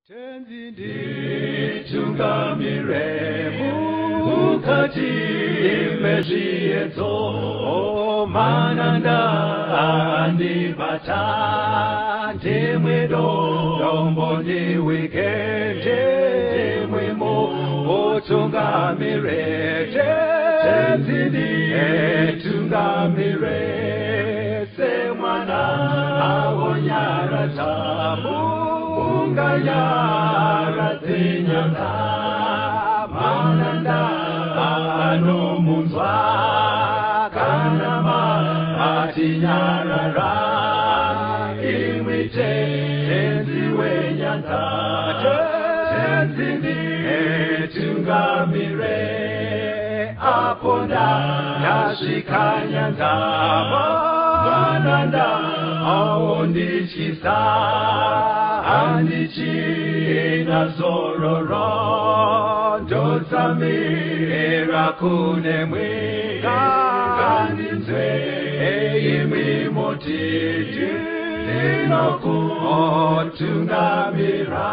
Tenzi nditungamire mukati mezviedzo, mananda andibata, ndimwe dombo ndiwike, ndimwe mutungamire. Tenzi nditungamire semwana awonyaradza, unganyaradze nyanga, mananda anomunzwa kana matinyarara, imwi Tenzi wenyanza. Tenzi nditungamire apo ndasvika nyanza, mananda aondityisa, handichina zororo, ndotsamira kunemwe, ngandinzwe imwi moti ndinokutungamira.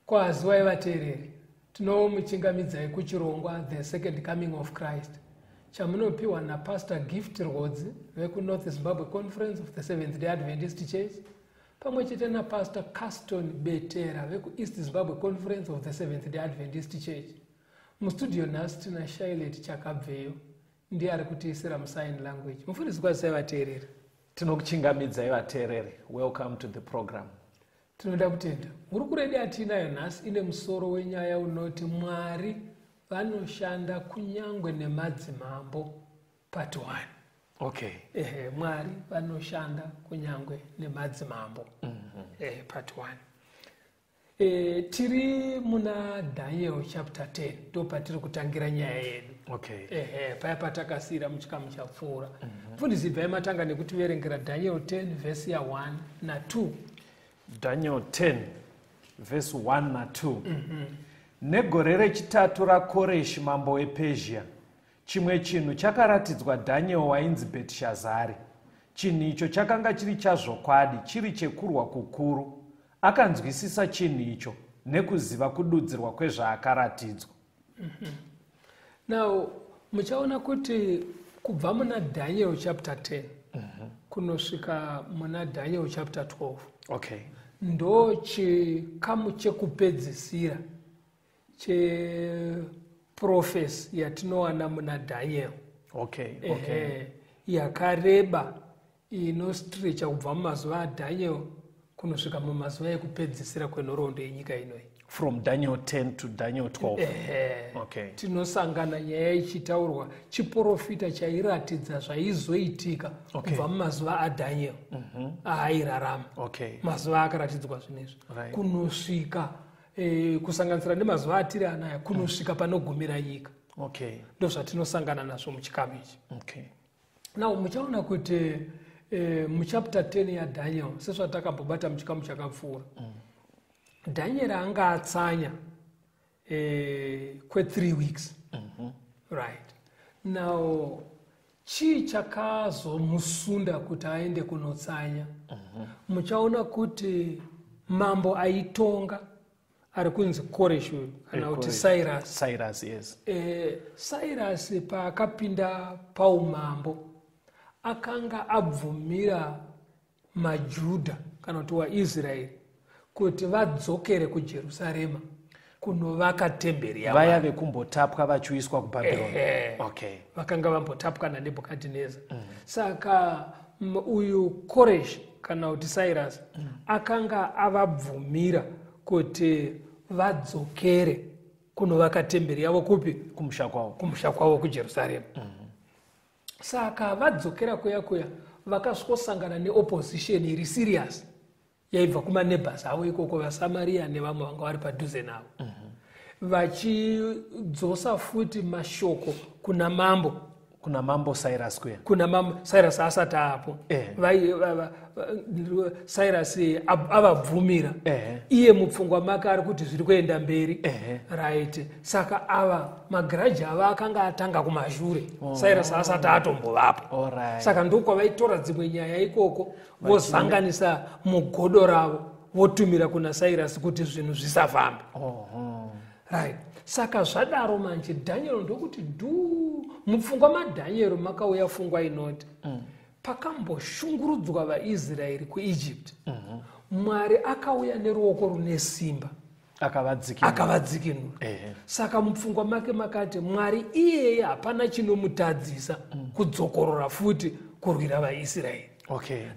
Kwaziwai vateereri, tinomuchingamidzai kuchirongwa The Second Coming of Christ, chamunopiwa naPastor Gift Rwodzi vekuNorth Zimbabwe Conference of the Seventh Day Adventist Church, pamwe chete naPastor Caston Betera vekuEast Zimbabwe Conference of the Seventh Day Adventist Church. Mustudio nhasi tina Shailet Chakabveyo, ndiye ari kutiisira musign language. Mufundisi, kwazisai vateereri. Tinokuchingamidzai vateereri. Welcome to the program. Tinoda kutenda. Hurukuro yedu yatiinayo nhasi ine musoro wenyaya unoti Mwari vanoshanda kunyangwe nemadzimambo, part 1. Ehe, Mwari vanoshanda kunyangwe nemadzimambo, ehe, part 1. Tiri muna Daniel chapter 10, ndo patiri kutangira nyaya yedu. Ehe, paya patakasiyira muchikamu chapfuura. Mufundisi, ibvai matanga nekutiverengera Daniel 10 vhesi ya1 na2. Daniel 10 vhesi 1 na2. Negore rechitatu raKoreshi mambo wePezhia, chimwe chinhu chakaratidzwa Dhaniel wainzi Bhetishazari. Chinhu icho chakanga chiri chazvokwadi, chiri chekurwa kukuru. Akanzwisisa chinhu icho nekuziva kududzirwa kwezvaakaratidzwa. Now muchaona kuti kubva muna Daniel chapter 10 kunosvika muna Daniel chapter 12 ndo chikamu chekupedzisira cheprophecy yatinowana muna Daniel. Ehe, yakareba, inostrecha kubva mumazuva aDaniel kunosvika mumazuva ekupedzisira kwenhoroondo yenyika inoyi. From Daniel 10 to Daniel 12. Ehe. Tinosangana nyaya ichitaurwa, chiprofita chairatidza zvaizoitika kubva mumazuva aDaniel aairarama, mazuva akaratidzwa zvinezvi, kunosvika kusanganisira nemazuva atiri anaya, kunosvika panogumira nyika. Ndo zvatinosangana nazvo muchikamu ichi. Now muchaona kuti muchapter 10 yaDaniel, sezvatakambobata muchikamu chakapfuura, Daniel anga atsanya kwe3 weeks, right? Now chii chakazomusunda kuti aende kunotsanya? Muchaona kuti mambo aitonga ari kunzi Koresh uyu, kana kuti Koresh. Cyrus. Cyrus, yes. Cyrus paakapinda paumambo akanga abvumira maJudha, kana kuti waIsraeri, kuti vadzokere kuJerusarema kunovaka temberi Vaya yaMwari. Vekumbotapwa vachiuiswa kuBhabhironi. Ehe. Vakanga vambotapwa naNebhukadhineza. Saka uyu Koresh, kana kuti Cyrus, akanga avabvumira kuti vadzokere kunovaka temberi yavo kupi? Kumusha kwavo. Kumusha kwavo kuJerusarema. Saka vadzokera kuya kuya, vakasvikosangana neopposition iri serious yaibva kumaneighbors avo ikoko, vaSamaria nevamwe vanga vari padhuze navo, vachidzosa futi mashoko kuna mambo. Kuna mambo Cyrus kuya. Kuna mambo Cyrus asati apo. Cyrus avabvumira. Iye mupfungwa make ari kuti zviri kuenda mberi. Right. Saka ava magiraji ava akanga atanga kumashure. Cyrus asati atombovapo. Saka ndokwavaitora dzimwe nyaya ikoko vozanganisa mugodo ravo votumira kuna Cyrus kuti zvinhu zvisafambe. Right. Saka zvadaro manje Daniel ndokuti dhu mupfungwa maDaniel makauya pfungwa inoti pakamboshungurudzwa vaIsraeri kuEgypt, Mwari akauya neruoko rune simba akavadzikinura. Saka mupfungwa make makati Mwari iyeye hapana chinomutadzisa kudzokorora futi kurwira vaIsraeri.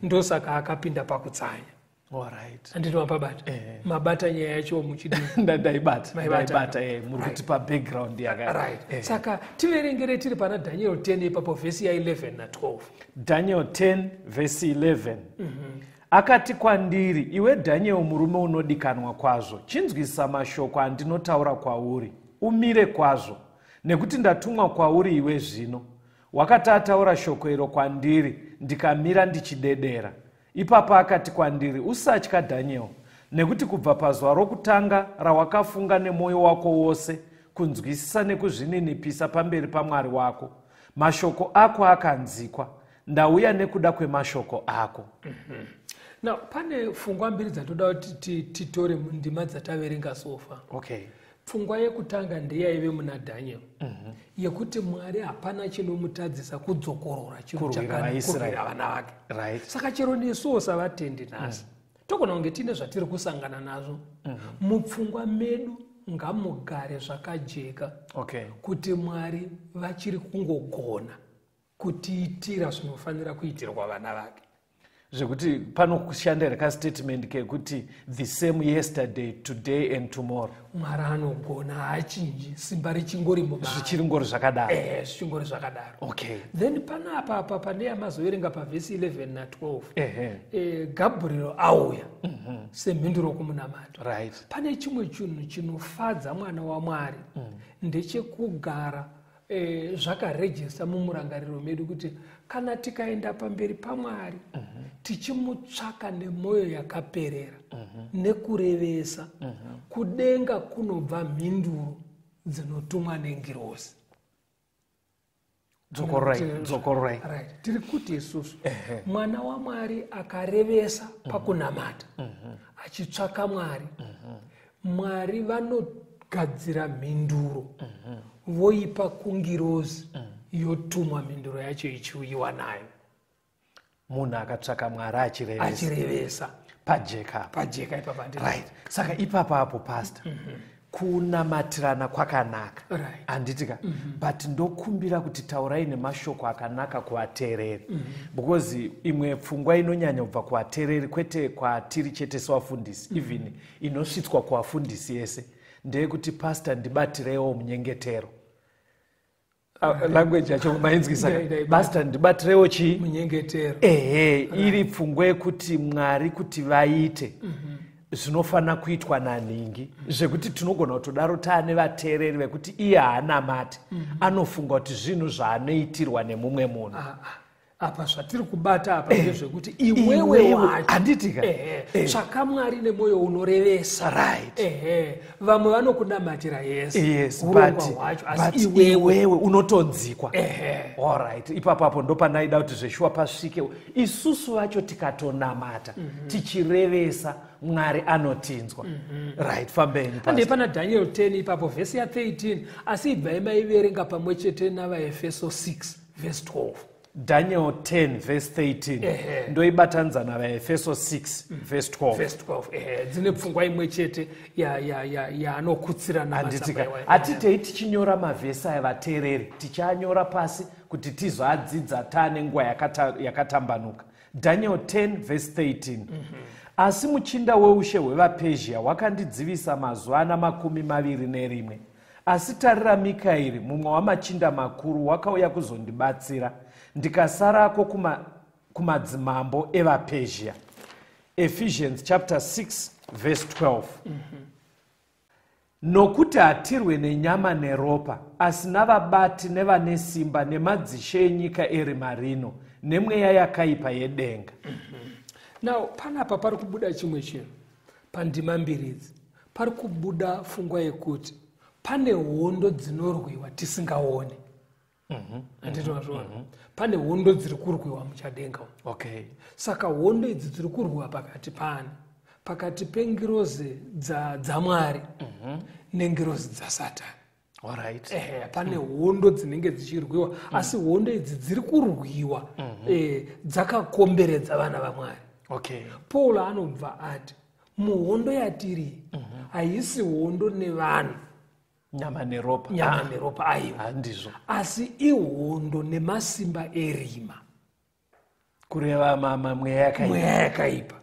Ndosaka akapinda pakutsanya. Handiti mapabata? Mabata nyaya yacho muchidii? Ndaibata, ndaibata, muri kutipa background yaka. Right. Saka tiverengere tiri pana Daniel 10 ipapo vhesi ya11 na12. Daniel 10 vhesi 11. Akati kwandiri, iwe Daniel murume unodikanwa kwazvo, chinzwisa mashoko andinotaura kwauri, umire kwazvo, nekuti ndatumwa kwauri iwe zvino. Wakati ataura shoko iro kwandiri, ndikamira ndichidedera. Ipapo akati kwandiri, usatya Daniel, nekuti kubva pazuva rokutanga rawakafunga nemwoyo wako wose kunzwisisa nekuzvininipisa pamberi paMwari wako, mashoko ako akanzikwa, ndauya nekuda kwemashoko ako. Now pane pfungwa mbiri dzatoda kuti titore mundima dzataverenga so far. Pfungwa yekutanga ndeyaive muna Daniel, yekuti Mwari hapana chinomutadzisa kudzokorora chinhu chakurwira vana vake. Saka chero nesuwo savatendi nhasi togona kunge tiine zvatiri kusangana nazvo, mupfungwa medu ngamugare zvakajeka kuti Mwari vachiri kungogona kutiitira zvinofanira kuitirwa vana vake. Zvekuti panokushanda here kastatement kekuti the same yesterday, today and tomorrow? Mwari anogona, haachinji, simba richingori zvichiringori zvakadaro. Zvichingori zvakadaro. Then panapa apa pane yamazoverenga pavhesi 11 na12, Gabriel auya semhinduro kumunamato. Pane chimwe chinhu chinofadza mwana waMwari, ndechekugara zvakarejesta mumurangariro medu kuti kana tikaenda pamberi paMwari tichimutsvaka nemwoyo yakaperera nekurevesa, kudenga kunobva mhinduro dzinotumwa nengirozi. Dzokororai. Right. Tiri kuti isusu mwana waMwari akarevesa pakunamata achitsvaka Mwari, Mwari vanogadzira mhinduro voipa kungirozi, yotumwa mhinduro yacho ichiuyiwa nayo. Munhu akatsvaka Mwari achirevesa, achirevesa pajeka. Pajeka ipapa. Right. Saka ipapo apo, pastor, kunamatirana kwakanaka, handitika? But ndokumbira kuti taurai nemashoko akanaka kuvateereri, because imwe pfungwa inonyanya kubva kuvateereri, kwete kwatiri chete sevafundisi, even inosvitswa kuvafundisi yese, ndeyekuti pastor, ndibatirewo munyengetero. Language yacho mainzwisa? Pastor, ndibatirewo chii? Munyengetero. Ehe, iri pfungwa yekuti Mwari kuti vaite zvinofanira kuitwa nanhingi, zvekuti tinogona kutodaro taane vateereri vekuti iye haanamati, anofunga kuti zvinhu zvaanoitirwa nemumwe munhu. Apa zvatiri kubata apa ndezvekuti iwewe wacho, handitika? Tsvaka Mwari nemwoyo unorevesa. Ehe, vamwe vanokunamatira, yes, but hwacho, asi iwewe unotonzikwa. Alright, ipapo apo ndopanaida kuti zveshuwa pasvike. Isusu vacho tikatonamata tichirevesa, Mwari anotinzwa. Right, fambeni. Handei pana Daniel 10 ipapo vhesi ya13, asi ibvai maiverenga pamwe chete navaEfeso 6 vhesi 12. Daniel 10 verse 13, ndoibatanidza navaEfeso 6 verse 12. Verse 12, ehe, dzine pfungwa imwe chete yaanokutsirana. Handitika? Hatitei tichinyora mavhesi aya, vateereri, tichianyora pasi kuti tizoadzidza taane nguva yakatambanuka. Daniel 10 verse 13. Asi muchinda weushe hwevaPezhia wakandidzivisa mazuva ana 21. Asi tarira, Mikaeri, mumwe wamachinda makuru, wakauya kuzondibatsira, ndikasarako kumadzimambo evaPezhia. Ephesians chapter 6 verse 12. Nokuti hatirwe nenyama neropa, asi navabati nevane simba nemadzishe enyika erima rino nemweya yakaipa yedenga. Now panapa pari kubuda chimwe chinhu pandima mbiri idzi. Pari kubuda pfungwa yekuti pane hondo dzinorwiwa tisingaone. Handiti mazviona? Pane hondo dziri kurwiwa muchadenga umu. Saka hondo idzi dziri kurwiwa pakati pani? Pakati pengirozi dzaMwari nengirozi dzaSatani. Pane hondo dzinenge dzichirwiwa, asi hondo idzi dziri kurwiwa dzakakomberedza vana vaMwari. Paul anobva ati muhondo yatiri haisi hondo nevanhu, nyama neropa, nyama neropa, aiwa, handizvo, asi ihondo nemasimba erima, kureva mweya yakaipa. Mweya yakaipa.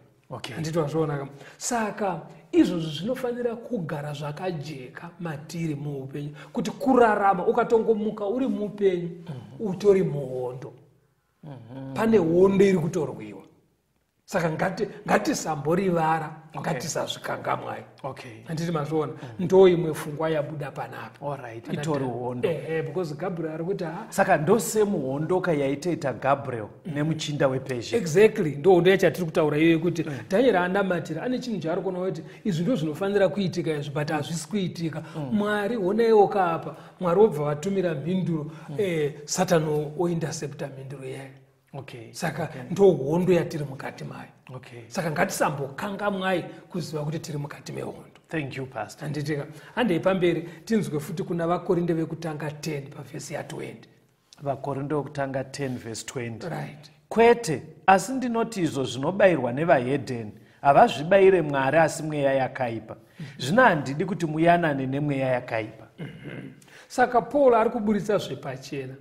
Handiti wazviona? Saka izvozvo zvinofanira kugara zvakajeka matiri muupenyu, kuti kurarama ukatongomuka uri muupenyu, utori muhondo. Pane hondo iri kutorwiwa. Saka ngatisamborivara, ngatisazvikangamwai. Handiti mazviona? Ndo imwe pfungwa yabuda panapa. Itori hondo. Ehe, because Gabriel ari kuti ha Saka ndosemuhondoka yaitoita Gabriel nemuchinda wePezhia. Exactly, ndo hondo yacho yatiri kutaura iyoyo, yekuti Daniel anamatira, ane chinhu chaari kuona kuti izvi ndo zvinofanira kuitika izvi, but hazvisi kuitika. Mwari, honaiwo kaapa, Mwari wobva vatumira mhinduro, Satani ointercepta mhinduro iyayo. Saka ndo hondo yatiri mukati mayo. Saka ngatisambokangamwai kuziva kuti tiri mukati mehondo. Thank you, Pastor. Handitika? Handei pamberi, tinzwe futi kuna Vakorinde vekutanga 10 pavhesi ya20. Vakorinde vekutanga 10 verse 20. Right. Kwete, asi ndinoti izvo zvinobayirwa nevahedheni havazvibayire Mwari, asi mweya yakaipa. Zvino handidi kuti muyanane nemweya yakaipa. Saka Paul ari kuburitsa zvepachena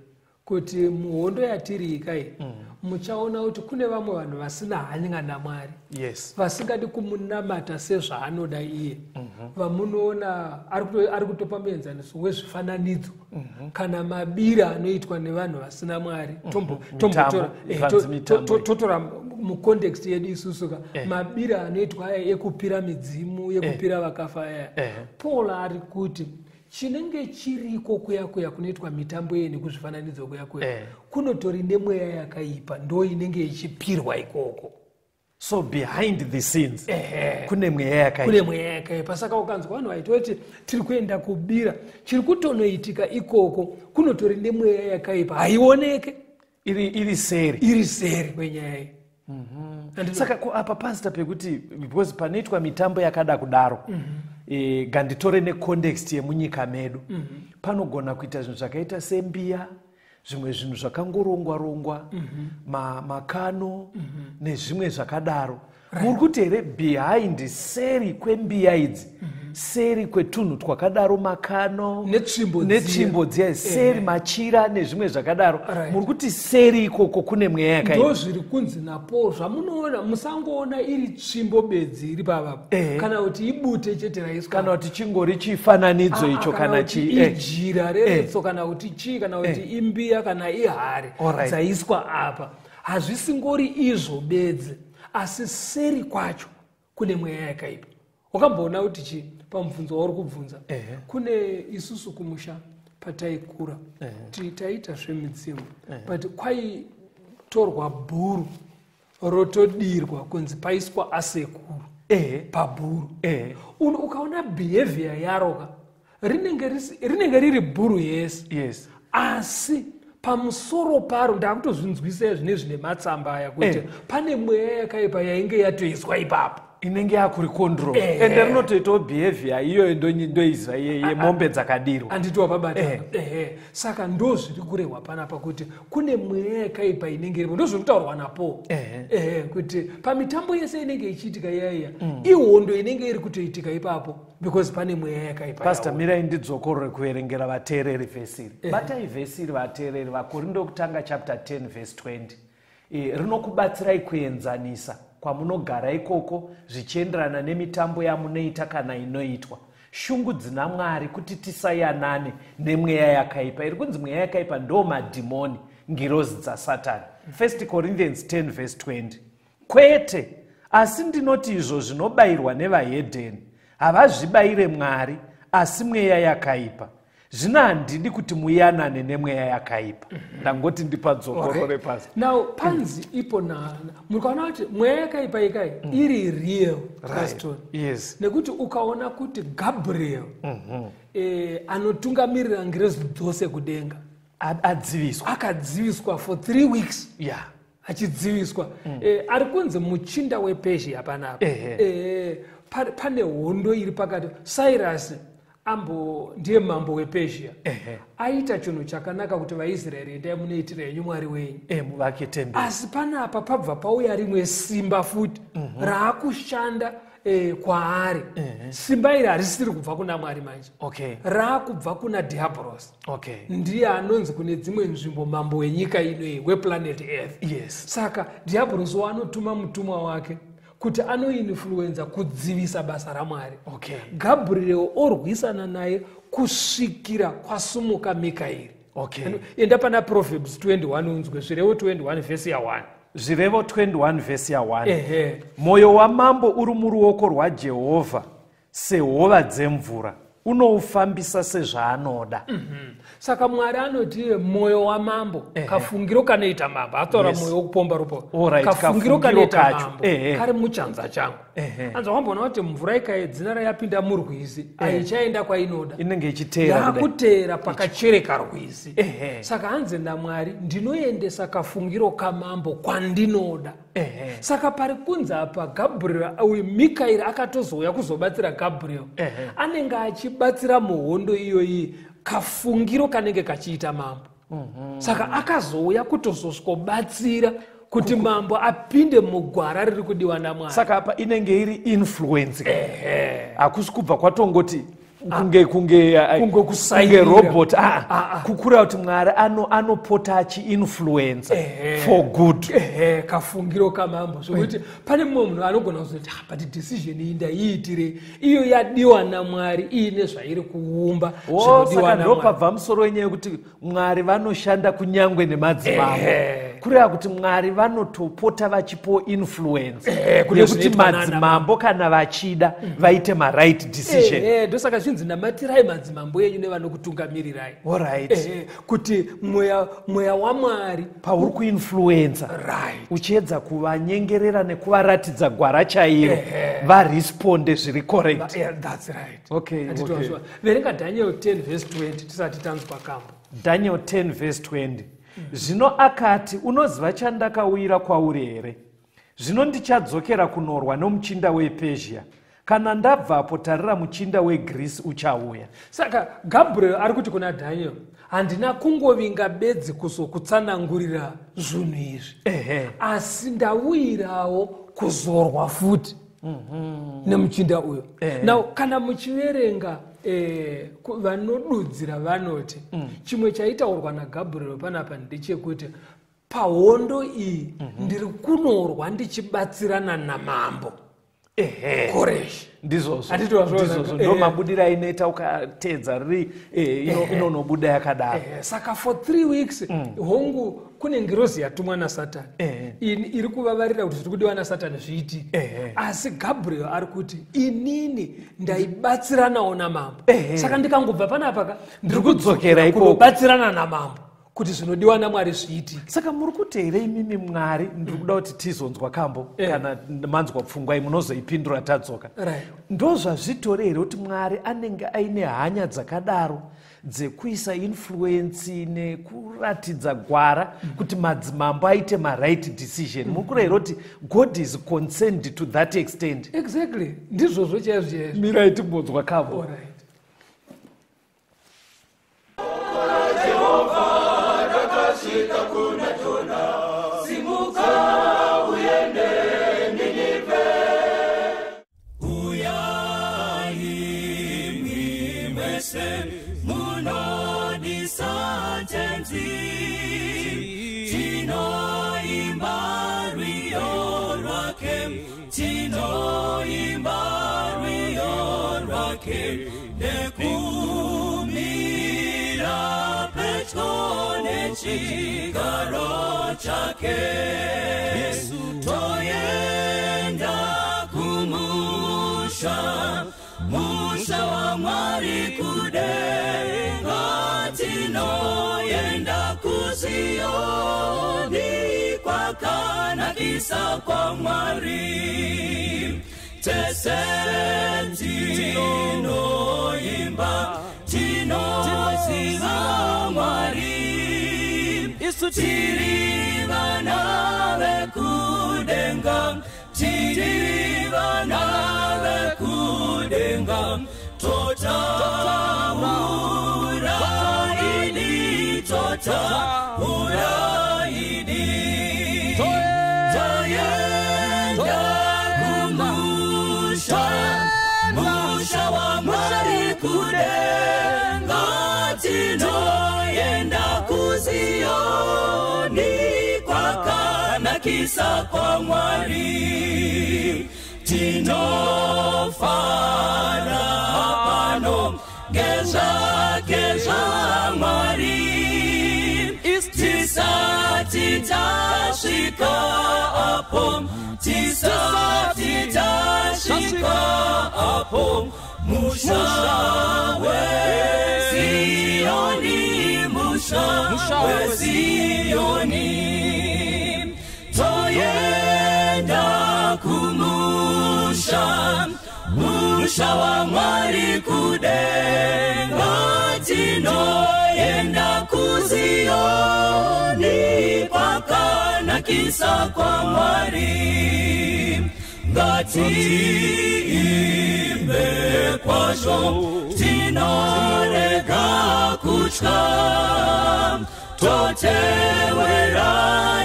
kuti muhondo yatiri ikai, muchaona kuti kune vamwe vanhu vasina hanya naMwari, vasingadi kumunamata sezvaanoda iye, vamunoona ari kutopa muenzaniso wezvifananidzo kana mabira anoitwa nevanhu vasina Mwari. Mitambo, ivanzi mitambo. Totora mucontext yedu isusu ka, mabira anoitwa aya ekupira midzimu, yekupira vakafa aya. Paul ari kuti chinenge chiriko kuya kuya kunoitwa mitambo iye nekuzvifananidzo kuya kuya, kunotori nemweya yakaipa, ndo inenge ichipirwa ikoko. So behind the scenes kune mweya yakaipa. Kune mweya yakaipa. Saka ukanzwa vanhu vaitoti tiri kuenda kubira, chiri kutonoitika ikoko kunotori nemweya yakaipa, haioneke. Iri seri. Iri seri kwenyaya iyi. Saka ko apa, Pastor, pekuti because panoitwa mitambo yakada kudaro, nganditore necontext yemunyika medu, panogona kuita zvinhu zvakaita sembiya, zvimwe zvinhu zvakangorongwa rongwa, makano nezvimwe zvakadaro. Muri kuti here behind, seri kwembiya idzi, seri kwetunhu twakadaro, makano netsvimbo dziya. Netsvimbo dziya, seri machira nezvimwe zvakadaro, muri kuti seri ikoko kune mweya yakaipa? Ndo zviri kunzi naPaul, zvamunoona, musangoona iri tsvimbo bedzi iri pavapo, kana kuti ibute chete raiswa, kana kuti chingori chifananidzo icho, kana kuti chi ijira reretso, kana kuti chii, kana kuti imbiya kana ihari dzaiswa apa. Hazvisingori izvo bedzi, asi seri kwacho kune mweya yakaipa. Wakamboona kuti chi pamubvunzo wauri kubvunza, kune isusu kumusha pataikura, taiita zvemidzimu, but kwaitorwa bhuru rotodirwa kunzi paiswa asekuru pabhuru. Ukaona behavior yaroka, rinenge riri bhuru yese, asi pamusoro paro, ndakutozvinzwisai zvinezvi nematsamba aya, kuti pane mweya yakaipa yainge yatoiswa ipapo. Inenge yakuricontrol. Ende rinotoitawo behavior iyoyo, ndoiziva yemombe dzakadirwa. Handiti wapabata? Ehe, saka ndo zviri kurehwa panapa kuti kune mweya yakaipa inenge iripo. Ndo zviri kutaurwa naPaul. Ehe, kuti pamitambo yese inenge ichiitika iyaiya, ihondo inenge iri kutoitika ipapo, because pane mweya yakaipa. Pastor, yawo. mirai ndidzokorore kuverengera vateereri vhesi iri. Batai vhesi iri, vateereri. Vakorinde kutanga chapter 10 verse 20. Rinokubatsirai kuenzanisa kwamunogara ikoko zvichienderana nemitambo yamunoita kana inoitwa. Shungu dzina Mwari kuti tisayanane nemweya yakaipa. Iri kunzi mweya yakaipa ndo madhimoni, ngirozi dzaSatani. 1 Corinthians 10 verse 20: Kwete, asi ndinoti izvo zvinobayirwa nevahedheni havazvibayire Mwari, Asi mweya yakaipa. Zvino handidi kuti muyanane nemweya yakaipa. Ndangoti ndipadzokorore pasi. Now panzi ipo mukaona kuti mweya yakaipa ikai iri real, Caston. Yes. Nekuti ukaona kuti Gabriel anotungamirira ngirozi dzose kudenga Adziviswa. Akadziviswa for 3 weeks. Achidziviswa. Ari kunzi muchinda wePezhia panapa. Pane hondo iri pakati. Cyrus ambo ndiye mambo wePezhia. Aita chinhu chakanaka kuti vaIsraeri endai munoitira henyu Mwari wenyu. Muvake temberi. Asi panapa pabva pauya rimwe simba futi raakushanda kwaari. Simba iri harisiri kubva kuna Mwari manje. Raakubva kuna Diabolos. Ndiye anonzi kune dzimwe nzvimbo mambo wenyika ino weplanet Earth. Saka Diabolos waanotuma mutumwa wake kuti anoinfluenza kudzivisa basa raMwari. Gabriel orwisana naye kusvikira kwasumuka Mikaeri. Enda pana Proverbs 21 unzwe Zvirevo 21 vhesi ya 1. Zvirevo 21 vhesi ya 1. Moyo wamambo uri muruoko rwaJehovha sehova dzemvura, unoufambisa sezvaanoda. Saka Mwari anoti moyo wamambo, kafungiro kanoita mambo, ataura moyo wokupomba rupo. Kafungiro kanoita mambo kari muchanza changu. Anza wamboona kuti mvura ikaidzina rayapinda murwizi, haichaenda kwainoda. Inenge ichiteera. Yakuteera pakachereka rwizi. Saka hanzi naMwari ndinoendesa kafungiro kamambo kwandinoda. Saka pari kunzi apa Gabriel uyu Mikaeri akatozouya kuzobatsira Gabriel. Anenge achibatsira muhondo iyoyi kafungiro kanenge kachiita mambo. Saka akazouya kutozosvikobatsira kuti mambo apinde mugwara riri kudiwa naMwari. Saka apa inenge iri influence. Hakusi kubva kwatongoti kunge kusairira. Robot. Kukura kuti Mwari anopota achiinfluenza for good. Kafungiro kamambo. Zvokuti pane mumwe munhu anogona kuzoti but decision iyi ndaiitire iyo yadiwa naMwari iine zvairi kuumba. Saka ndopabva musoro wenyaya yekuti Mwari vanoshanda kunyangwe nemadzimambo. Kureva kuti Mwari vanotopota vachipo influence nekuti madzimambo kana vachida vaite maright decision. Ndosaka zvinzi namatirai madzimambo enyu nevanokutungamirirai. Alright. Kuti mweya waMwari pauri kuinfluenza uchiedza kuvanyengerera nekuvaratidza gwara chairo varesponde zviri correct. That's right. Okay. Verenga Daniel 10 verse 20 tisati tanzwa kambo. Daniel 10 verse 20. Zvino akati, unoziva chandakauyira kwauri here? Zvino ndichadzokera kunorwa nomuchinda wePezhia. Kana ndabvapo tarira muchinda weGreece uchauya. Saka Gabriel ari kuti kuna Daniel, handina kungovinga bedzi kuzokutsanangurira zvinhu izvi. Asi ndauyirawo kuzorwa futi nemuchinda uyo. Now kana muchiverenga vanodudzira vanoti chimwe chaitaurwa naGabriel panapa ndechekuti pahondo iyi ndiri kunorwa ndichibatsirana namambo Koresh. Ndizvozvo. Ndo mabudira inoita ukateedza riri inonobuda yakadaro. Saka for 3 weeks hongu kune ngirozi yatumwa naSatani iri kuvavarira kuti zviri kudiwa naSatani zviitike. Asi Gabriel ari kuti inini ndaibatsiranawo namambo. Saka ndikangobva panapa ndiri kudzokera ikoko kunobatsirana namambo kuti zvinodiwa naMwari zviitike. Saka muri kuti here imimi Mwari, ndiri kuda kuti tizonzwa kambo kana manzwa pfungwa iyi munozoipindura tadzoka. Ndozvazvitori here kuti Mwari anenge aine hanya dzakadaro dzekuisa influence nekuratidza gwara kuti madzimambo aite maright decision? Muri kureva here kuti God is concerned to that extent? Exactly. Ndizvozvo chaizvo chaizvo. Mirai timbonzwa kambo. Alright. Chigaro chake Yesu toyenda kumusha musha wa waMwari kudenga, tinoenda kuZioni kwakanakisa kwa Mwari. Tese tinoimba, tinoziva Mwari, isu tiri vana vekudenga, tiri vana vekudenga, totaura idi, totaura idi, toenda kumusha, musha wa Mwari kudenga, tinoenda kuZioni kwakanakisa kwa Mwari. Tinofara pano ngezvake zvaMwari, tisati tasvika apo, tisati tasvika apo, musha weZioni, musha weZioni, toenda kumusha, musha wa Mwari kudenga, tinoenda kuZioni kwakanakisa kwa Mwari. Ngatiimbe kwazvo, tinorega kutya, totewera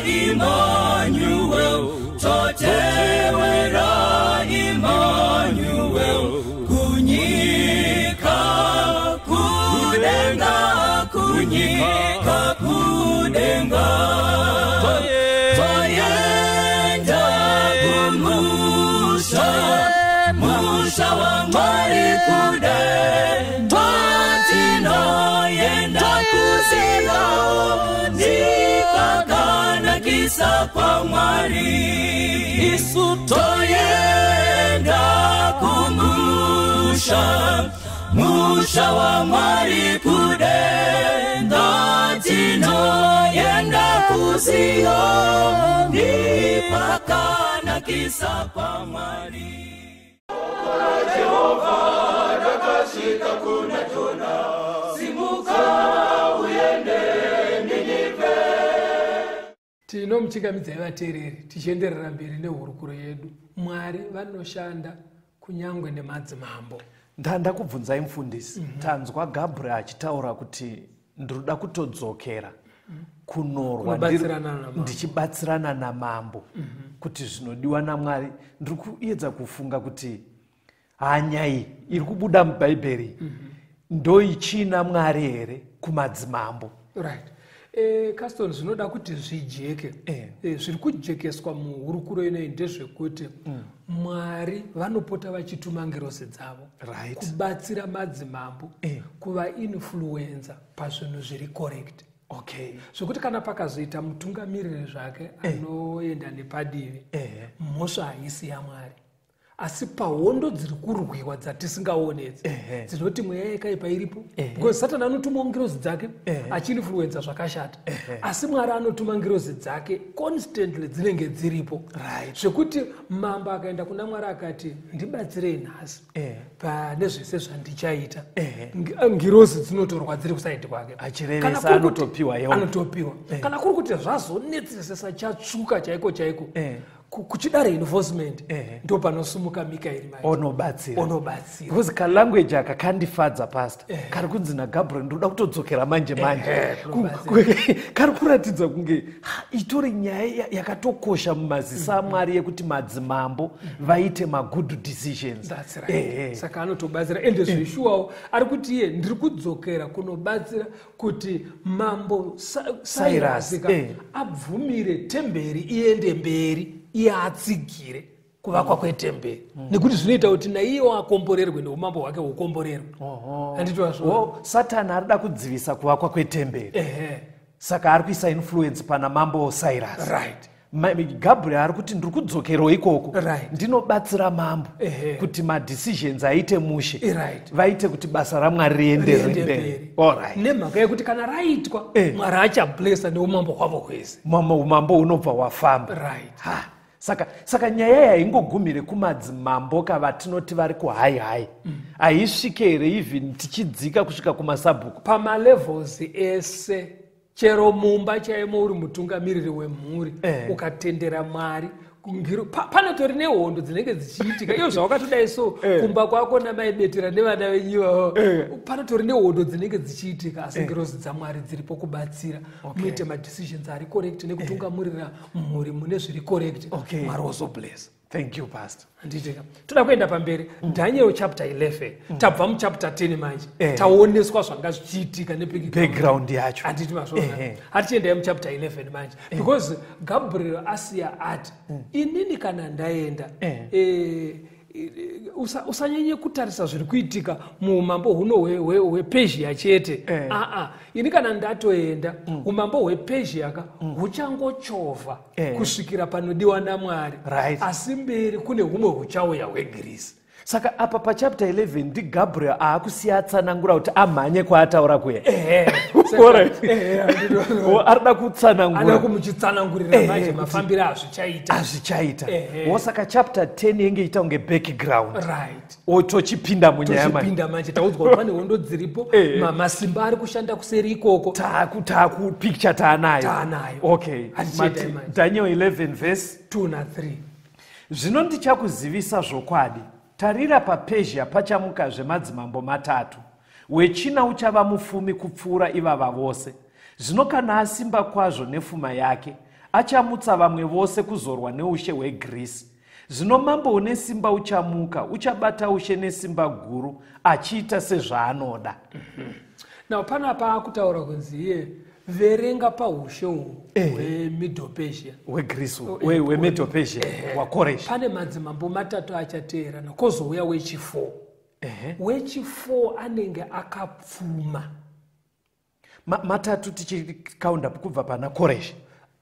Emmanuel, totewera Emmanuel, kunyika kudenga, kunyika kudenga, toenda kumusha, musha wa Mwari kudenga, tinoenda kuZioni kwakanakisa kwa Mwari. Isu toenda kumusha, musha wa Mwari kudenga, tinoenda kuZioni kwakanakisa kwa Mwari. Jehova rakasvika kuna Jona, simuka uende Nineve. Tinomuchingamidzai vateereri, tichienderera mberi nehurukuro yedu. Mwari vanoshanda kunyangwe nemadzimambo. Ndakubvunzai mufundisi, tanzwa Gabriel achitaura kuti ndinoda kutodzokera kunorwa ndichibatsirana namambo kuti zvinodiwa naMwari. Ndiri kuedza kufunga kuti hanya iyi iri kubuda muBhaibheri ndoichina Mwari here kumadzimambo? Right. Caston, zvinoda kuti zvijeke. Zviri kujekeswa muhurukuro inoyi ndezvekuti Mwari vanopota vachituma ngirozi dzavo kubatsira madzimambo, kuvainfluenza pazvinhu zviri correct. Okay. Zvokuti kana pakazoita mutungamiriri zvake anoenda nepadivi, mhosva haisi yaMwari. Asi pahondo dziri kurwiwa dzatisingaonedzi, dzinoti mweya yakaipa iripo, because Satani anotuma ngirozi dzake achiinfluenza zvakashata, asi Mwari anotuma ngirozi dzake constantly dzinenge dziripo. Zvekuti mambo akaenda kuna Mwari akati ndibatsirei nhasi pane zvese zvandichaita, ngirozi dzinotorwa dziri kusaidi kwake, achirevesa anotopiwa. Anotopiwa. Kana kuri kuti zvazonetsesesa chatsvuka chaiko chaiko, kuchida reinforcement, ndo panosumuka Mikaeri manje onobatsira. Onobatsira. Because kalanguage aka kandifadza, pastor, kari kunzi naGabriel ndoda kutodzokera manje manje, kari kuratidza kunge itori nyaya yakatokosha mumazisa aMwari yekuti madzimambo vaite magood decisions. That's right. Saka anotobatsira, ende zveshuwawo ari kuti iye ndiri kudzokera kunobatsira kuti mambo Cyrus abvumire temberi iende mberi, iye atsigire kuvakwa kwetemberi, nekuti zvinoita kuti naiyewo akomborerwe neumambo hwake hukomborerwe. Handiti Satani arida kudzivisa kuvakwa kwetemberi, saka ari kuisa influence pana mambo Cyrus. Right. Gabriel ari kuti ndiri kudzokerawo ikoko, ndinobatsira mambo kuti madecisions aite mushe, vaite kuti basa raMwari rienderere Riende mberi. mberi. Alright. Nemhaka yekuti kana raitwa, Mwari achablessa neumambo hwavo hwese. Mambo, umambo unobva hwafamba. Ha, saka nyaya yaingogumire kumadzimambo kavatinoti vari kuhigh high, haisvike here even tichidzika kusvika kumasabhuku? Pamalevels ese, chero mumba chaimo uri mutungamiriri wemhuri, ukatendera Mwari, panotori nehondo dzinenge dzichiitika. Iyo zvawakatodai so, kumba kwako namaibetera nevana venyu ivavo, panotori nehondo dzinenge dzichiitika, asi ngirozi dzaMwari dziripo kubatsira muite madecisions ari correct nekutungamirira mhuri mune zviri correct. Mwari wozoblessa. Thank you, Pastor. Handitika toda kuenda pamberi. Daniel chapter 11, tabva muchapter 10 manje. Taoneswa zvanga zvichiitika Background yacho. Handiti mazvona? Hatichiendai muchapter 11 manje, because Gabriel asiya ati, inini kana ndaenda, usanyanye kutarisa zviri kuitika muumambo huno hwePezhia chete. Aa, ini kana ndatoenda, umambo hwePezhia ka huchangochovha kusvikira panodiwa naMwari. Asi mberi kune humwe huchauya hweGirisi. Saka apa pachapter 11 ndiGabriel aakusiya atsanangura kuti amhanye kwaataura kuya. Alright. Arida Ada kutsanangura. Kumuchitsanangurira manje mafambiro azvichaita. Azvichaita. Wosaka chapter 10 yenge iita kunge background. Tochipinda munyaya manje. Tochipinda manje, taudzwa kuti pane hondo dziripo, masimba ari kushanda kuseri ikoko. Taku picture taanayo. Taanayo. Okay. Hatichiendai manje. Daniel 11 verse 2 na3. Zvino ndichakuzivisa zvokwadi. Tarira, paPezhia pachamukazve madzimambo matatu. Wechina uchava mupfumi kupfuura ivava vose. Zvino kana asimba kwazvo nefuma yake, achamutsa vamwe vose kuzorwa neushe hweGirisi. Zvino mambo une simba uchamuka, uchabata ushe nesimba guru, achiita sezvaanoda. Now panapa akutaura kunzi iye, verenga paushe uhu hweMiddle Persia. WeGirisi, weMedo-Persia waKoreshi. Pane madzimambo matatu achateerana, kwozouya wechi4. Wechi4 anenge akapfuma. Matatu tichikaunda kubva pana Koreshi?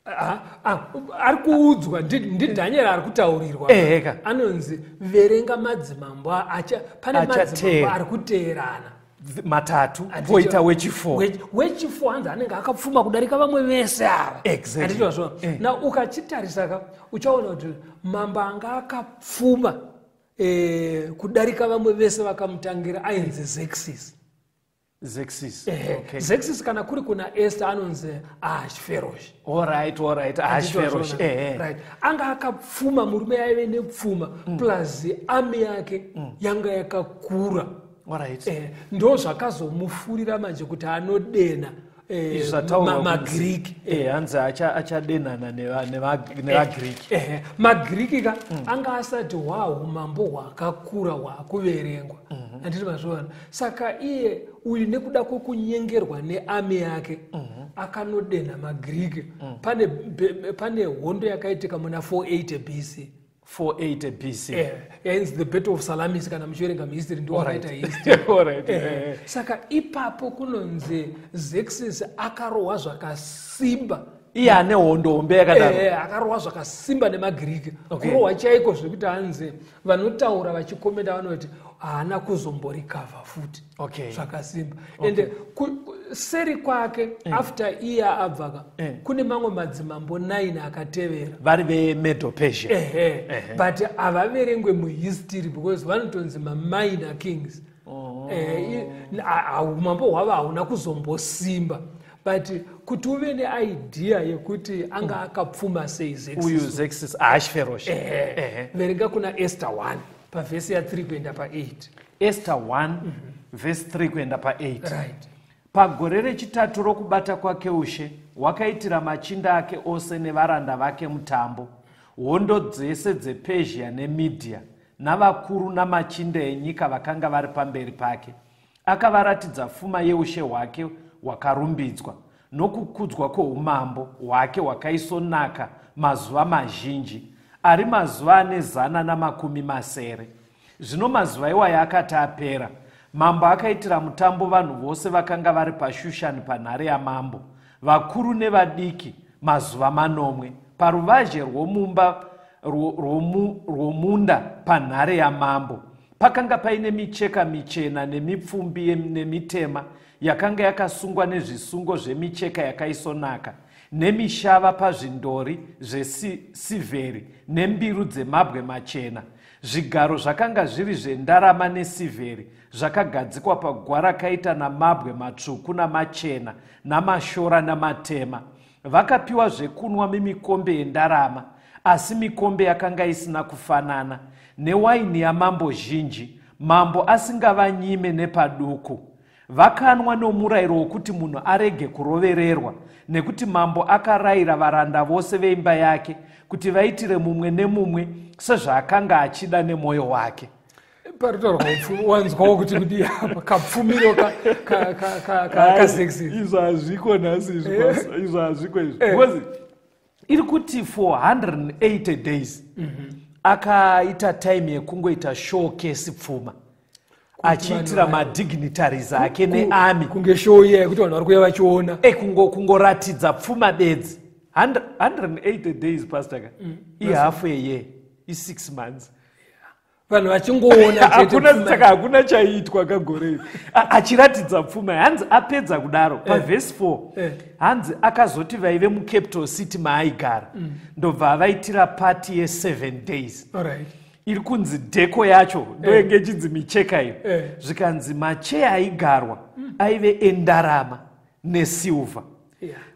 Ah, ah, ari kuudzwa ndiDhanieri ari kutaurirwa. Eheka. Anonzi verenga madzimambo pane Achateera. madzimambo ari kuteerana. Matatu, poita wechi4. Wechi4 hanzi anenge akapfuma kudarika vamwe vese ava. Handiti zvazvona? Na ukachitarisa ka, uchaona kuti mambo anga akapfuma kudarika vamwe vese vakamutangira ainzi Xerxes. Xerxes. Xerxes, kana kuri kuna Esther, anonzi Ahashverosh. Alright, Ahashverosh. Right, anga akapfuma, murume aive nepfuma, plus army yake yanga yakakura. Ndo zvakazomufurira manje kuti anodena Izvi zvataurwa maGiriki. Hanzi achadenana nevaGiriki. Ehe, maGiriki ka anga asati hwaumambo hwakakura hwakuverengwa, handiti mazviona? Saka iye uyu, nekuda kwekunyengerwa nearmy yake, akanodena maGiriki. Pane hondo yakaitika muna 480 BC. 480 BC. Yainzi the Battle of Salamis. Kana muchiverenga muhistory, ndo wakaita history. Saka ipapo kunonzi Xerxes akarohwa zvakasimba. Iye ane hondo hombe yakadaro? Akarohwa zvakasimba nemaGiriki. Kurohwa chaiko zvekuti hanzi vanotaura vachikomenda vanoti haana kuzomborikavha futi zvakasimba. Ende seri kwake, after iye abvaka, kune mamwe madzimambo 9 akatevera. Vari veMedo-Persia? Ehe, but havaverengwe muhistory because vanotonzi maminor kings. Umambo hwavo hauna kuzombosimba, but kuti uve neidea yekuti anga akapfuma sei Xerxes, Uyu Xerxes Ahashverosh. Verenga kuna Esther 1 pavhesi ya3 kuenda pa8. Esther 1 vhesi 3 kuenda pa8. Right. Pagore rechitatu rokubata kwake ushe, wakaitira machinda ake ose nevaranda vake mutambo. Hondo dzese dzePezhia neMidhia navakuru namachinda enyika vakanga vari pamberi pake. Akavaratidza pfuma yeushe hwake hwakarumbidzwa nokukudzwa kwoumambo hwake hwakaisonaka mazuva mazhinji, ari mazuva ane 160. Zvino mazuva iwayo akati apera, mambo akaitira mutambo vanhu vose vakanga vari paShushani panhare yamambo, vakuru nevadiki, mazuva 7. Paruvazhe rwomumba rwomunda panhare yamambo. Pakanga paine micheka michena nemipfumbi nemitema yakanga yakasungwa nezvisungo zvemicheka yakaisonaka, nemishava pazvindori zvesivheri nembiru dzemabwe machena. Zvigaro zvakanga zviri zvendarama nesivheri, zvakagadzikwa paguwa rakaita namabwe matsvuku namachena namashora namatema. Vakapiwa zvekunwa mimikombe yendarama, asi mikombe yakanga isina kufanana, newaini yamambo zhinji, mambo asingavanyime nepaduku. Vakanwa nomurayiro wokuti munhu arege kurovererwa, nekuti mambo akarayira varanda vose veimba yake kuti vaitire mumwe nemumwe sezvaakanga achida nemwoyo wake. Paritaurwa upfumi, wanzwawo kuti kudii apa kapfumiro kaZexis. Izvo hazviko nhasi izvi, basa. Izvo hazviko izvi. Because iri kuti for 180 days akaita time yekungoita showcase pfuma, achiitira madignitaries ake nearmy. Kunge show iya yekuti vanhu vari kuuya vachiona. Kungoratidza pfuma bedzi. 180 days, pastor, ka ihalf a year, i6 months. Vanhu vachingoona chete. Hakuna pfuma. Saka hakuna chaiitwa kagore iri. Achiratidza pfuma. Hanzi apedza kudaro, pavhesi 4, hanzi akazoti vaive mucapital city maaigara, ndobva avaitira pati ye7 days. Iri kunzi decor yacho ndoyenge ichinzi micheka iyo. Zvikanzi macheya aigarwa aive endarama nesilver.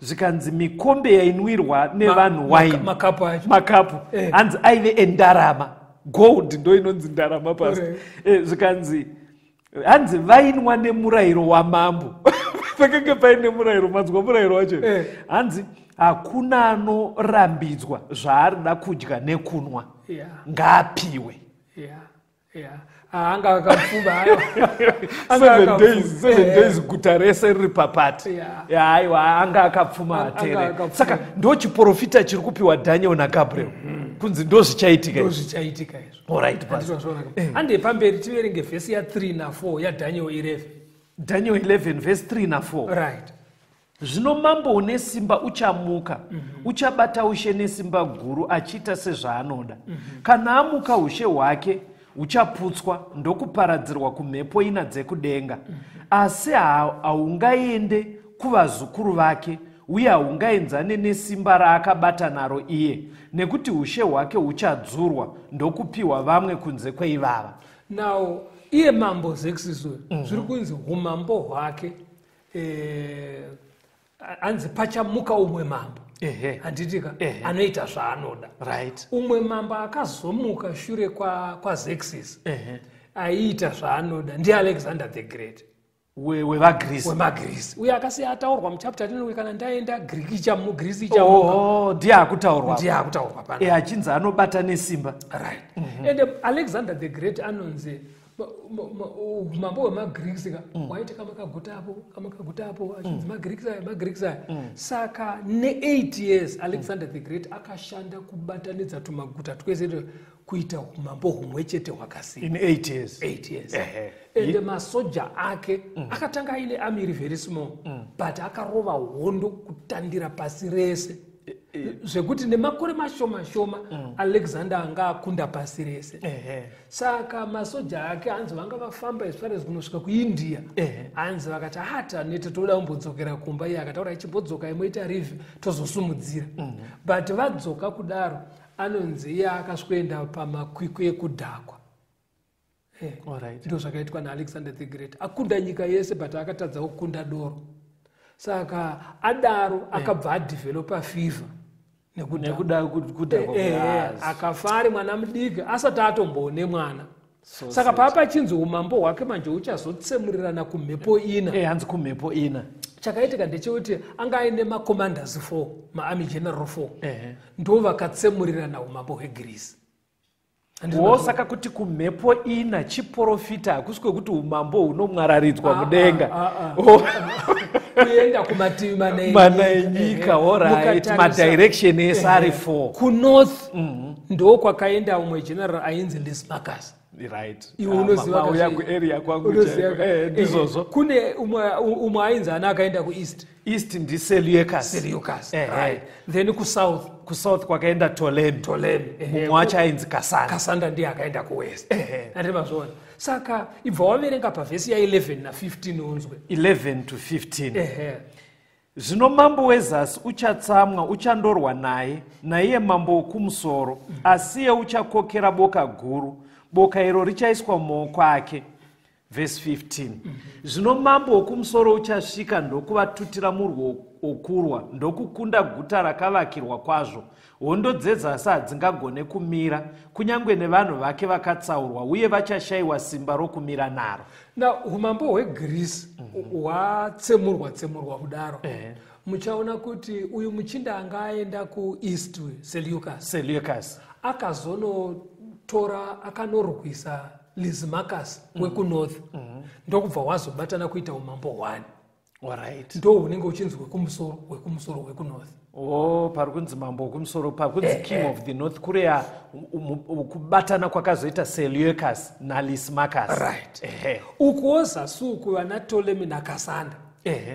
Zvikanzi mikombe yainwirwa nevanhu waini, Makapu acho. Makapu, hanzi aive endarama, gold ndo inonzi ndarama pasi. Zvikanzi hanzi vainwa nemurayiro wamambo. Pakanga paine murayiro, manzwa murayiro wacho? Hanzi hakuna anorambidzwa zvaarida kudya nekunwa, ngaapiwe. Yeah. Ah, anga akapfuma, aiwa. Anga Seven akapfuma. days, 7 days, guta rese riri papati. Aiwa, anga akapfuma. Anga atere akapfuma. Saka ndo chiprofita chiri kupiwa Daniel naGabriel kunzi ndo zvichaitika Ndo izvi. zvichaitika izvo. Alright, pastor. Handizvo. Hande pamberi tiverenge vhesi ya3 na4 yaDaniel 11. Daniel 11 verse 3 na4. Right. Zvino mambo une simba uchamuka, uchabata ushe nesimba guru, achiita sezvaanoda. Kana amuka, ushe hwake huchaputswa ndokuparadzirwa kumhepo ina dzekudenga, asi haungaende kuvazukuru vake, uye haungaenzane nesimba raakabata naro iye, nekuti ushe hwake huchadzurwa ndokupiwa vamwe kunze kweivava. Now iye mambo Xerxes uyu, zviri kunzi umambo hwake, hanzi pachamuka umwe mambo, handitika, anoita zvaanoda. Umwe mambo akazomuka shure kwaXerxes aiita zvaanoda ndiAlexander the Great. WevaGreece. WemaGreece, uye akasiya ataurwa muchapter 10, kana ndaenda Greece ichamuka. Oh, ndiye akutaurwa. Ndiye akutaurwa pana. Achinzi anobata nesimba. Right. And Alexander the Great anonzi umambo hwemaGreeks ka waiti kamakaguta apo, kamakaguta apo, achinzi maGreeks aya, maGreeks aya. Saka ne8 years Alexander the Great akashanda kubatanidza tumaguta twese kuita umambo humwe chete hwakasimba. In 8 years. 8 years. Ende masoja ake akatanga aine army iri very small, but akarova hondo kutandira pasi rese, zvekuti nemakore mashoma shoma Alexander anga akunda pasi rese. Saka masoja ake hanzi vanga vafamba as far as kunosvika kuIndia. Hanzi vakati, "Hata nete, toda kumbodzokera kumba." Iye akataura, "Ichimbodzoka, imoita review, tozosumudzira." But vadzoka kudaro, anonzi iye akasvikoenda pamakwikwi ekudhakwa. Ndo zvakaitwa naAlexander the Great. Akunda nyika yese, but akatadza kukunda doro. Saka adaro akabva adevelopa fever nekudhakwa. Nekuda kudhakwa. Akafa ari mwana mudiki, asati atomboone mwana. So Saka paapachinzi umambo hwake manje huchazotsemurirana kumhepo ina. Hanzi kumhepo ina. Chakaitika ndechekuti anga aine macommanders 4, maarmy general 4, ndo vakatsemurirana umambo hweGreece. Wo, saka kuti kumhepo ina chiprofita, hakusi kwekuti umambo hunomwararidzwa mudenga. Ah, ah. Oh, Kuenda kumativi mana. Mana enyika. Alright, madirection ese ari 4. Kunorth ndo kwakaenda umwe general ainzi Lysimachus. Right. Iwe Ah, unoziva mauya kasei? kuarea kwangu Unoziva chaiko. ka- Ndizvozvo. Kune umwe ainzi ana akaenda kueast? East ndiSeleucus. Seleucus. Right. Then kusouth? Kusouth kwakaenda Ptolemy. Ptolemy. Mumwe wacho ainzi Cassander. Cassander ndiye akaenda kuwest, ati mazviona. Saka ibva waverenga pavhesi ya11 na15 unzwe. 11 to 15. Ehe. Zvino mambo wezasi uchatsamwa, uchandorwa naye, naiye mambo wokumusoro, asi iye uchakokera boka guru. Boka iro richaiswa mumaoko ake. Vhesi 15. Zvino mambo wokumusoro uchasvika ndokuvatutira murwi wokurwa, ndokukunda guta rakavakirwa kwazvo. Hondo dzezasi hadzingagone kumira, kunyange nevanhu vake vakatsaurwa, uye vachashayiwa simba rokumira naro. Na umambo hweGreece hwatsemurwa tsemurwa kudaro, muchaona kuti uyu muchinda anga aenda kueast, Seleucus, Seleucus. Akazonotora, akanorwisa Lysimachus wekunorth, ndokubva wazobatana kuita umambo hwani. Alright. Ndo hunenge uchinzi hwekumusoro, hwekumusoro, hwekunorth. O, pari kunzi mambo wekumusoro, pari kunzi king of the north, kureya kubatana kwakazoita Seleucus naLysimachus. Right. Ehe. Ukuwo zasi uku vana Ptolemy naCassander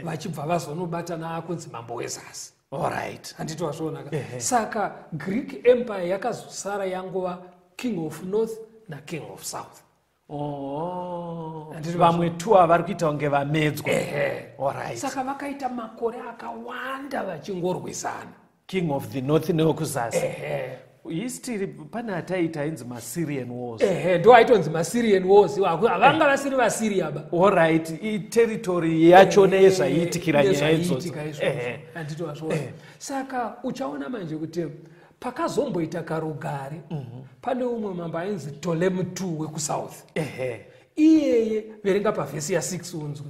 vachibva vazonobatana, akunzi mambo wezasi. Alright. Handiti wazvionaka? Saka Greek Empire yakazosara yangova king of north naking of south. Oh. Handiti Vamwe tu avari kuita kunge vamedzwa. Alright. Saka vakaita makore akawanda vachingorwisana. King of the north newekuzasi. History pane ataiita ainzi maSyrian Wars. Ehe, ndo aitonzi maSyrian Wars. Havanga vasiri vaSyria ba. Alright, iterritory yacho neyezvaiitikira nyaya idzodzo. Nezvaiitika izvozvo, handiti wazviona? Saka uchaona manje kuti pakazomboita karugare, pane umwe mambo ainzi Ptolemy II wekuSouth. Iyeye, verenga pavhesi ya6 unzwe.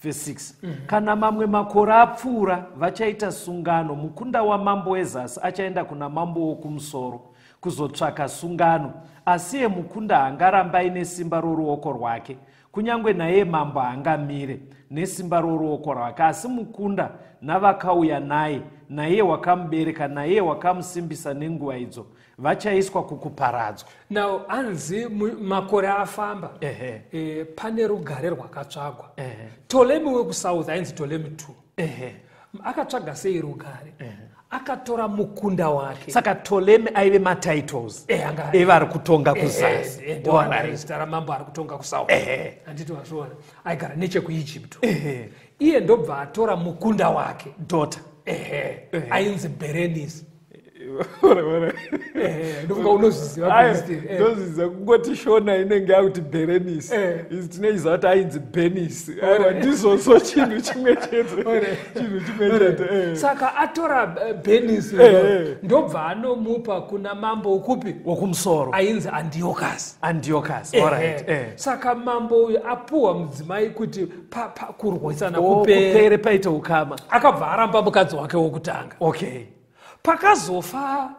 Vhesi 6. Kana mamwe makore apfuura, vachaita sungano. Mukunda wamambo wezasi achaenda kuna mambo wokumusoro kuzotsvaka sungano, asi iye mukunda haangaramba aine simba roruoko rwake, kunyange naiye mambo haangamire nesimba roruoko rwake, asi mukunda navakauya naye, naiye wakamubereka, naiye wakamusimbisa nenguva idzo, vachaiswa kukuparadzwa. Now anzi makore afamba, pane rugare rwakatsvagwa. Ptolemy wekuSouth ainzi Ptolemy II akatsvaga sei rugare? Akatora mukunda wake. Saka Ptolemy aive matitles evari kutonga kuzasi. Ndo anga zita ramambo ari kutonga kuSouth, handiti wazviona? Aigara nechekuEgypt. Iye ndobva atora mukunda wake. Daughter. Ehe, ainzi Berenice. Ehe, ndofunga unozviziva kuhistory. Ndozviziva, kungoti Shona inenge yakuti Berenis. Isi tinoiziva kuti ainzi Benis. Aiwa, ndizvozvo, chinhu chimwe chete, chinhu chimwe chete. Saka atora Berenice, ndobva anomupa kuna mambo ukupi? Wokumusoro. Ainzi Antiochus. Antiochus, alright. Saka mambo uyu apuhwa mudzimai kuti kurwisana O, kupere. kupere, paite ukama. Akabva aramba mukadzi wake wokutanga. Pakazofa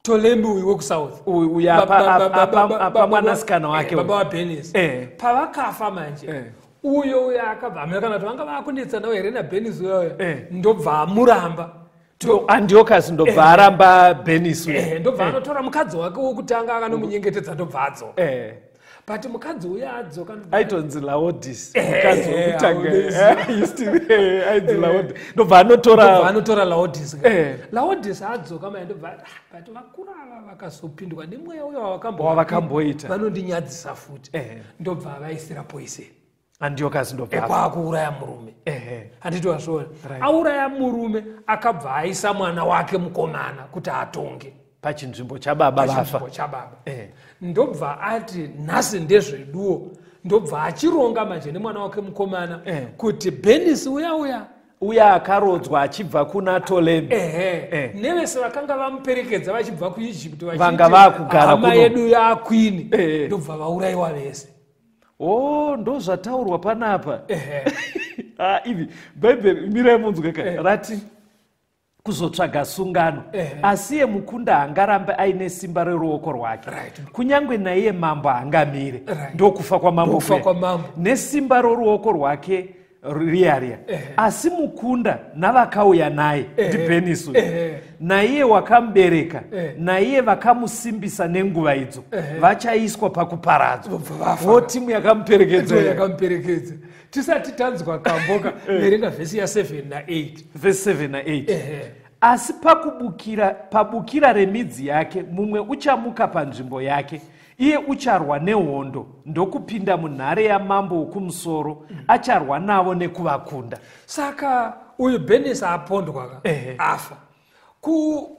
Ptolemy uyu wekuSouth, Uyu apa mwanasikana wake baba uyu. waBenis, pavakafa manje, uyo akabva amira, kana kuti vanga vakunetsanawo here naBenis uyoyo, ndobva amuramba. Antiochus ndobva aramba Benis uyu. Ndobva anotora mukadzi wake wokutanga, akanomunyengetedza, ndobva adzoka. But mukadzi uyo adzoka, Aitonzi Laodis mukadzi wekutanga. Laodis. Ainzi Laodis, ndobva anotora. Ndobva anotora Laodis. Laodis adzoka mai, ndobva "Ah, but vakuru ava vakazopindwa nemweya uyo Wavakamboita. vanondinyadzisa futi." Ndobva avaisira poison. Antiochus ndobva afa. Kwaakuuraya murume, handiti wazviona? Auraya murume, akabva aisa mwana wake mukomana kuti atonge pachinzvimbo chababa vafa. Pachinzvimbo chababa. Ndobva ati nhasi ndezveduwo. Ndobva achironga manje nemwana wake mukomana kuti Benis uya uya, uye akarodzwa achibva kuna Ptolemy, nevese vakanga vamuperekedza vachibva kuEgypt vachiti, Vanga vaakugara "Hama kuno." yedu yaqueen, ndobva vaurayiwa vese. O, ndo zvataurwa panapa. Ah, ivi Bhaibheri, mirai munzwe ka. Rati kuzotsvaga sungano, asi iye mukunda haangarambe aine simba reruoko rwake, kunyange naiye mambo haangamire. Ndokufa kwamambo Ndokufa kuya. kwamambo. Nesimba roruoko rwake. Riya riya. Asi mukunda navakauya naye ndiBhenisi uyu. Naiye wakamubereka, naiye vakamusimbisa nenguva idzo, vachaiswa pakuparadzwa. Vobva vafa. Wo timu yakamuperekedza. Ndiyo yakamuperekedza. Tisati tanzwa kamboka, verenga vhesi ya7 na8. Vhesi 7 na8. Asi pabukira remidzi yake mumwe uchamuka panzvimbo yake, iye ucharwa nehondo ndokupinda munhare yamambo wokumusoro, acharwa navo nekuvakunda. Saka uyu Bhenisi apondwa ka, afa.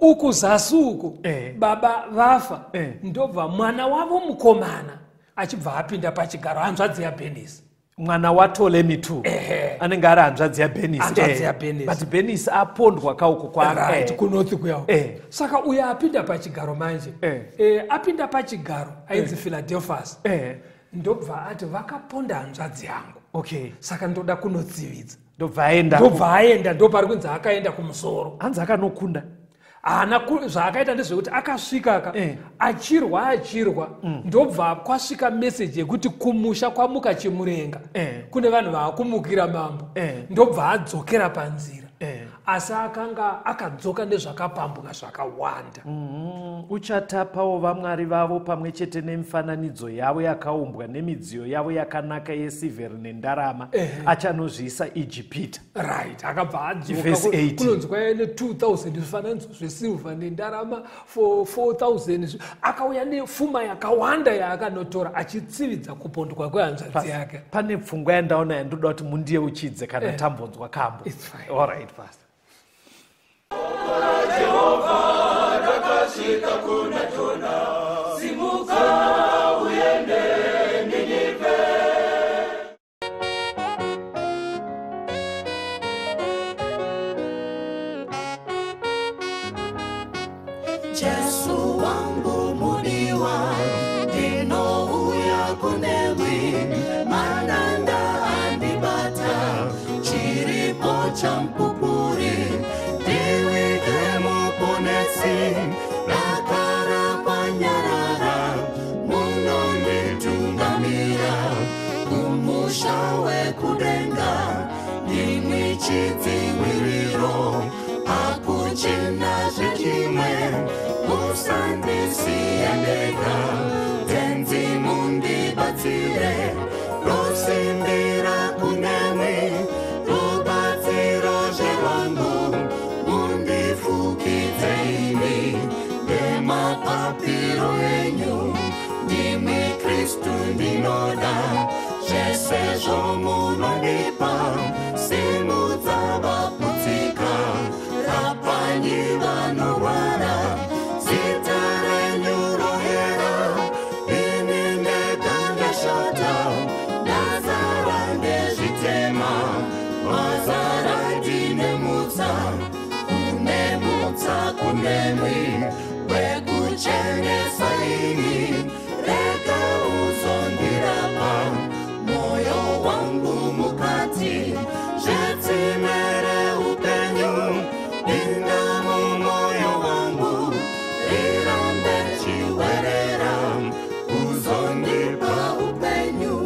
Uku zasi uku baba vafa, ndobva mwana wavo mukomana achibva apinda pachigaro, hanzvadzi yaBhenisi. Mwana waPtolemy II anenge ari hanzvadzi yaBhenisi. Hanzvadzi yaBhenisi. But Bhenisi apondwa kauko kwake. Right, kunorth kuyawo. Saka uyo apinda pachigaro manje, apinda pachigaro ainzi Philadelphus. Ndobva ati vakaponda hanzvadzi yangu. Saka ndoda kunotsividza. Ndobva aenda. Ndobva aenda, ndopari kunzi akaenda kumusoro. Hanzi akanokunda. Haana zvaakaita ndezvekuti akasvika ka, achirwa, ndobva kwasvika meseji yekuti kumusha kwamuka chimurenga. Kune vanhu vaakumukira mambo. Ndobva adzokera panzira. Asi akanga akadzoka nezvakapambuka zvakawanda. Uchatapawo vamwari vavo pamwe chete nemifananidzo yavo yakaumbwa nemidziyo yavo yakanaka yesivheri nendarama, achanozviisa Ijipita. Right, akabva adzoka. Verse 18. Kunonzi kwaiva ne2000 zvifananidzo zvesilva nendarama, 4000. Akauya nefuma yakawanda yaakanotora achitsividza kupondwa kwehanzvadzi yake. Pane pfungwa yandaona yandoda kuti mundiyeuchidze kana tambonzwa kambo. It's fine. All right, Pastor. Jehova rakasvika kuna Jona, simuka uende Ninive. Jesu wangu mudiwa, ndinouya kunemwi, mananda andibata, chiripo chamupupuri, ndiwige muponesi, rakarapanyarara, munonditungamira, kumusha wekudenga, ndimwi chidziviriro, hakuchina zvechimwe, musandisiye ndega, tenzi mundibatsire, rosimbira kunemwi, rubatsiro zverwangu, mundifukidze imi, nemapapiro enyu, ndimi Kristu ndinoda, zvese zvomunondipa, simudza vaputsika, rapanyi vanorwara, zita renyu roera, ini ndega ndashata, ndazara ndezvitema, wazara ndine mutsa, kune mutsa kunemwi, wekuchenesa ini, rega uzondirapa, moyo wangu mukati, zvetsime reupenyu, pinda mumoyo wangu, rirambe chiwerera, uzondipa upenyu.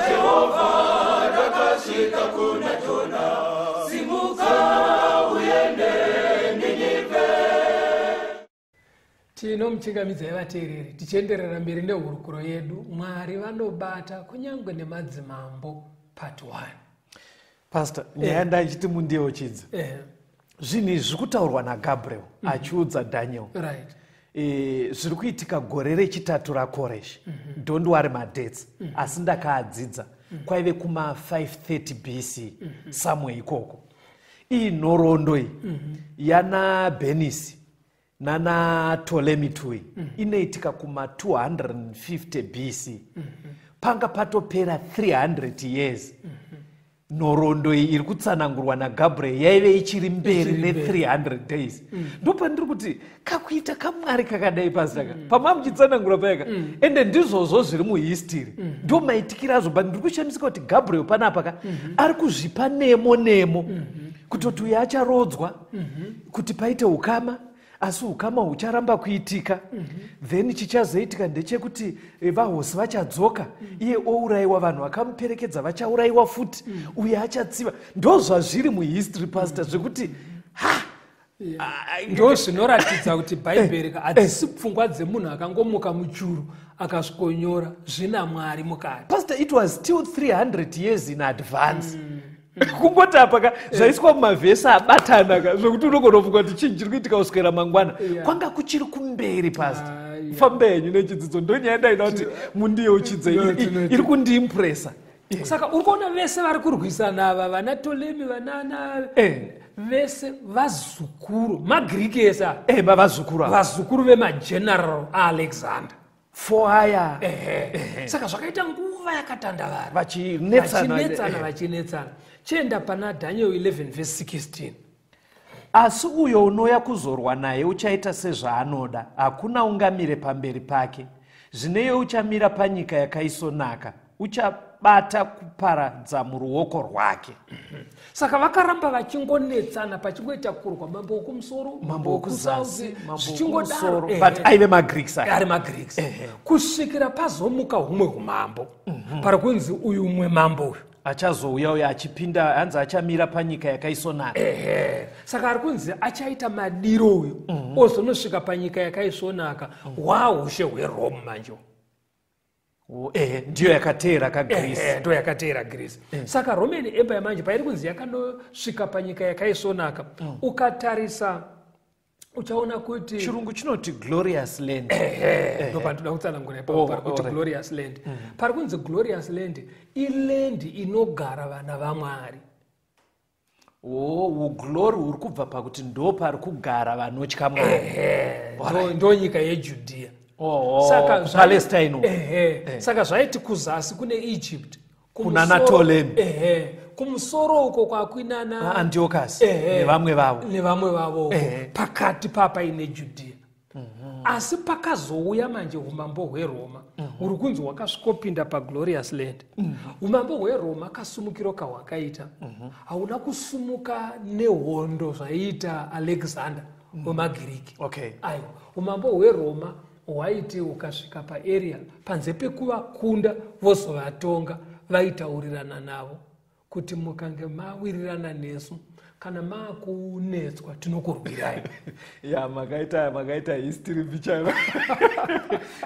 Jehova rakasvika kuna Jona, simuka uende Ninive. Tinomuchingamidzai vateereri, tichienderera mberi nehurukuro yedu. Mwari vanobata kunyange nemadzimambo, part 1. Pastor, nyaya ndachiti mundiyeuchidze. Zvinhu izvi zviri kutaurwa naGabriel achiudza Daniel. Zviri kuitika gore rechitatu raKoreshi. Don't worry madates, asi ndakaadzidza. Kwaive kuma 530 BC, somewhere ikoko. Iyi nhoroondo iyi yana Bhenisi nana Ptolemy II inoitika kuma 250 BC. Panga patopera 300 years. Nhoroondo iyi iri kutsanangurwa naGabriel yaive ichiri mberi ne300 days. Ndopandiri kuti kakuita kamwari kakadai pasaka. Pamwe muchitsanangura payaka. Ende ndizvozvo zviri muhistory. Ndo maitikiro azvo, but ndiri kushamisika kuti Gabriel panapa ka ari kuzvipa nemo nemo. Kutoti uyo acharodzwa kuti paite ukama, asi ukama hucharamba kuitika. Then chichazoitika ndechekuti vahosi vachadzoka, iye ourayiwa, vanhu vakamuperekedza vachaurayiwa futi, uye achatsiva. Ndo zvazviri muhistory, pastor, zvekuti ha. Ndo zvinoratidza kuti Bhaibheri ka hadzisi pfungwa dzemunhu akangomuka muchuru akasvikonyora. Zvina Mwari mukati. Pastor, it was still 300 years in advance. Kungoti apa ka zvaiswa mumavhesi abatana ka, zvokuti unogona kufunga kuti chinhu chiri kuitika kuswera mangwana. Kwanga kuchiri kumberi, pastor. Famba henyu nechidzidzo. Ndonyaya ndaida kuti mundiyeuchidze. No, Iri kundiimpresa. Saka uri kuona vese vari kurwisana ava, vana Ptolemy, vanana vese vazukuru, maGiriki ese aya. Vazukuru ava. Vazukuru vemageneral aAlexander. Four aya. Ehe. Saka zvakaita nguva yakatandavara vachinetsana. Vachinetsana, vachinetsana. Chienda pana Daniel 11 verse 16. Asi uyo unouya kuzorwa naye uchaita sezvaanoda, hakuna ungamire pamberi pake. Zvineyo uchamira panyika yakaisonaka, uchabata kuparadza muruoko rwake. Saka vakaramba vachingonetsana, pachingoita kurwa, mambo wokumusoro, mambo wokuzasi, mambo zvichingodaro. wokumusoro. But aive maGreeks aya. Ari maGreeks, kusvikira pazomuka humwe umambo pari kunzi uyu umwe mambo uyu achazouya uyo achipinda, hanzi achamira panyika yakaisonaka. Ehe, saka ari kunzi achaita madiro uyu, ozonosvika panyika yakaisvonaka, hwaushe hweRome manje. Oh, ehe, ndiyo yakateera kaGreece. Ehe, ndo yakateera Greece. Saka Roman Empire manje pairi kunzi yakanosvika panyika yakaisvonaka, ukatarisa uchaona kuti Chirungu chinoti glorious land. Ehe, ndo pandinoda kutsanangura ipapo. Pari kuti glorious land, pari kunzi glorious land iland inogara vana vaMwari. Oh, uglory huri kubva pakuti ndo pari kugara vanotya Mwari. Ehe, ndo nyika yeJudhia. Oh, Saka Palestine uko. Ehe, saka zvaiti kuzasi kune Egypt, Kuna naPtolemy. Ehe, kumusoro uko kwakuinana Antiochus Ehe. nevamwe vavo. Nevamwe vavo uko. Pakati papaine Judhia. Asi pakazouya manje umambo hweRoma huri kunzi hwakasvikopinda paglorious land. Umambo hweRoma kasumukiro kahwakaita hauna kusumuka nehondo zvaiita Alexander wemaGiriki. Aiwa, umambo hweRoma hwaiti ukasvika paarea, panze pekuvakunda vozovatonga, vaitaurirana navo kuti mukange mawirirana nesu, kana maakunetswa tinokurwirai. Ya, makaita history bichara.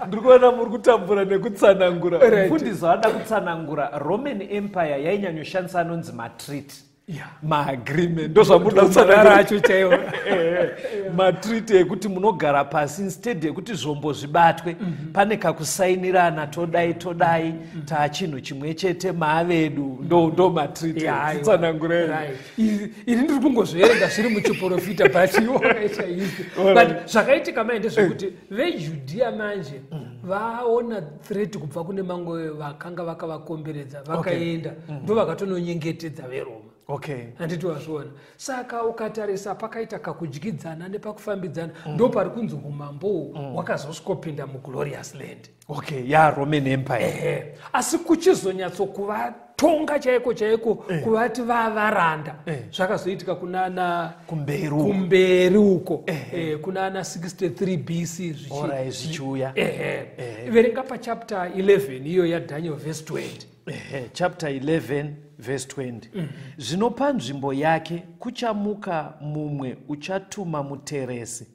Ndiri kuona muri kutambura nekutsanangura. Mufundisi waada kutsanangura, Roman Empire yainyanyoshandisa anonzi matreaty, maagreement. Ndo zvamunoda kutsanangura. Racho chaiwo. Matreaty ekuti munogara pasi, instead yekuti zvombo zvibatwe, pane kakusainirana, todai todai, taachinhu chimwe chete, maavedu. Ndo matreaty. Tsanangurei. Right. Ini ndiri kungozviverenga zviri muchiprofita, but iwo wakaita history. But zvakaitika mai ndezvekuti veJudhiya manje vaona threat kubva kune mamwe vakanga vakavakomberedza, vakaenda, ndo vakatononyengetedza veRoma. Handiti wazviona? Saka ukatarisa pakaita kakudyidzana nepakufambidzana, ndo pari kunzi umambo uhu hwakazosvikopinda muglorious land. Okay, ya Roman Empire. Ehe, asi kuchizonyatsokuvatonga chaiko chaiko, kuvati vavaranda, zvakazoitika kunana kumberi uko. Kumberi uko, kunana 63 BC Alright, zvichiuya. Ehe, verenga pachapter 11 iyo yaDaniel, verse 20. Ehe, chapter 11 verse 20. Zvino panzvimbo yake kuchamuka mumwe uchatuma muteresi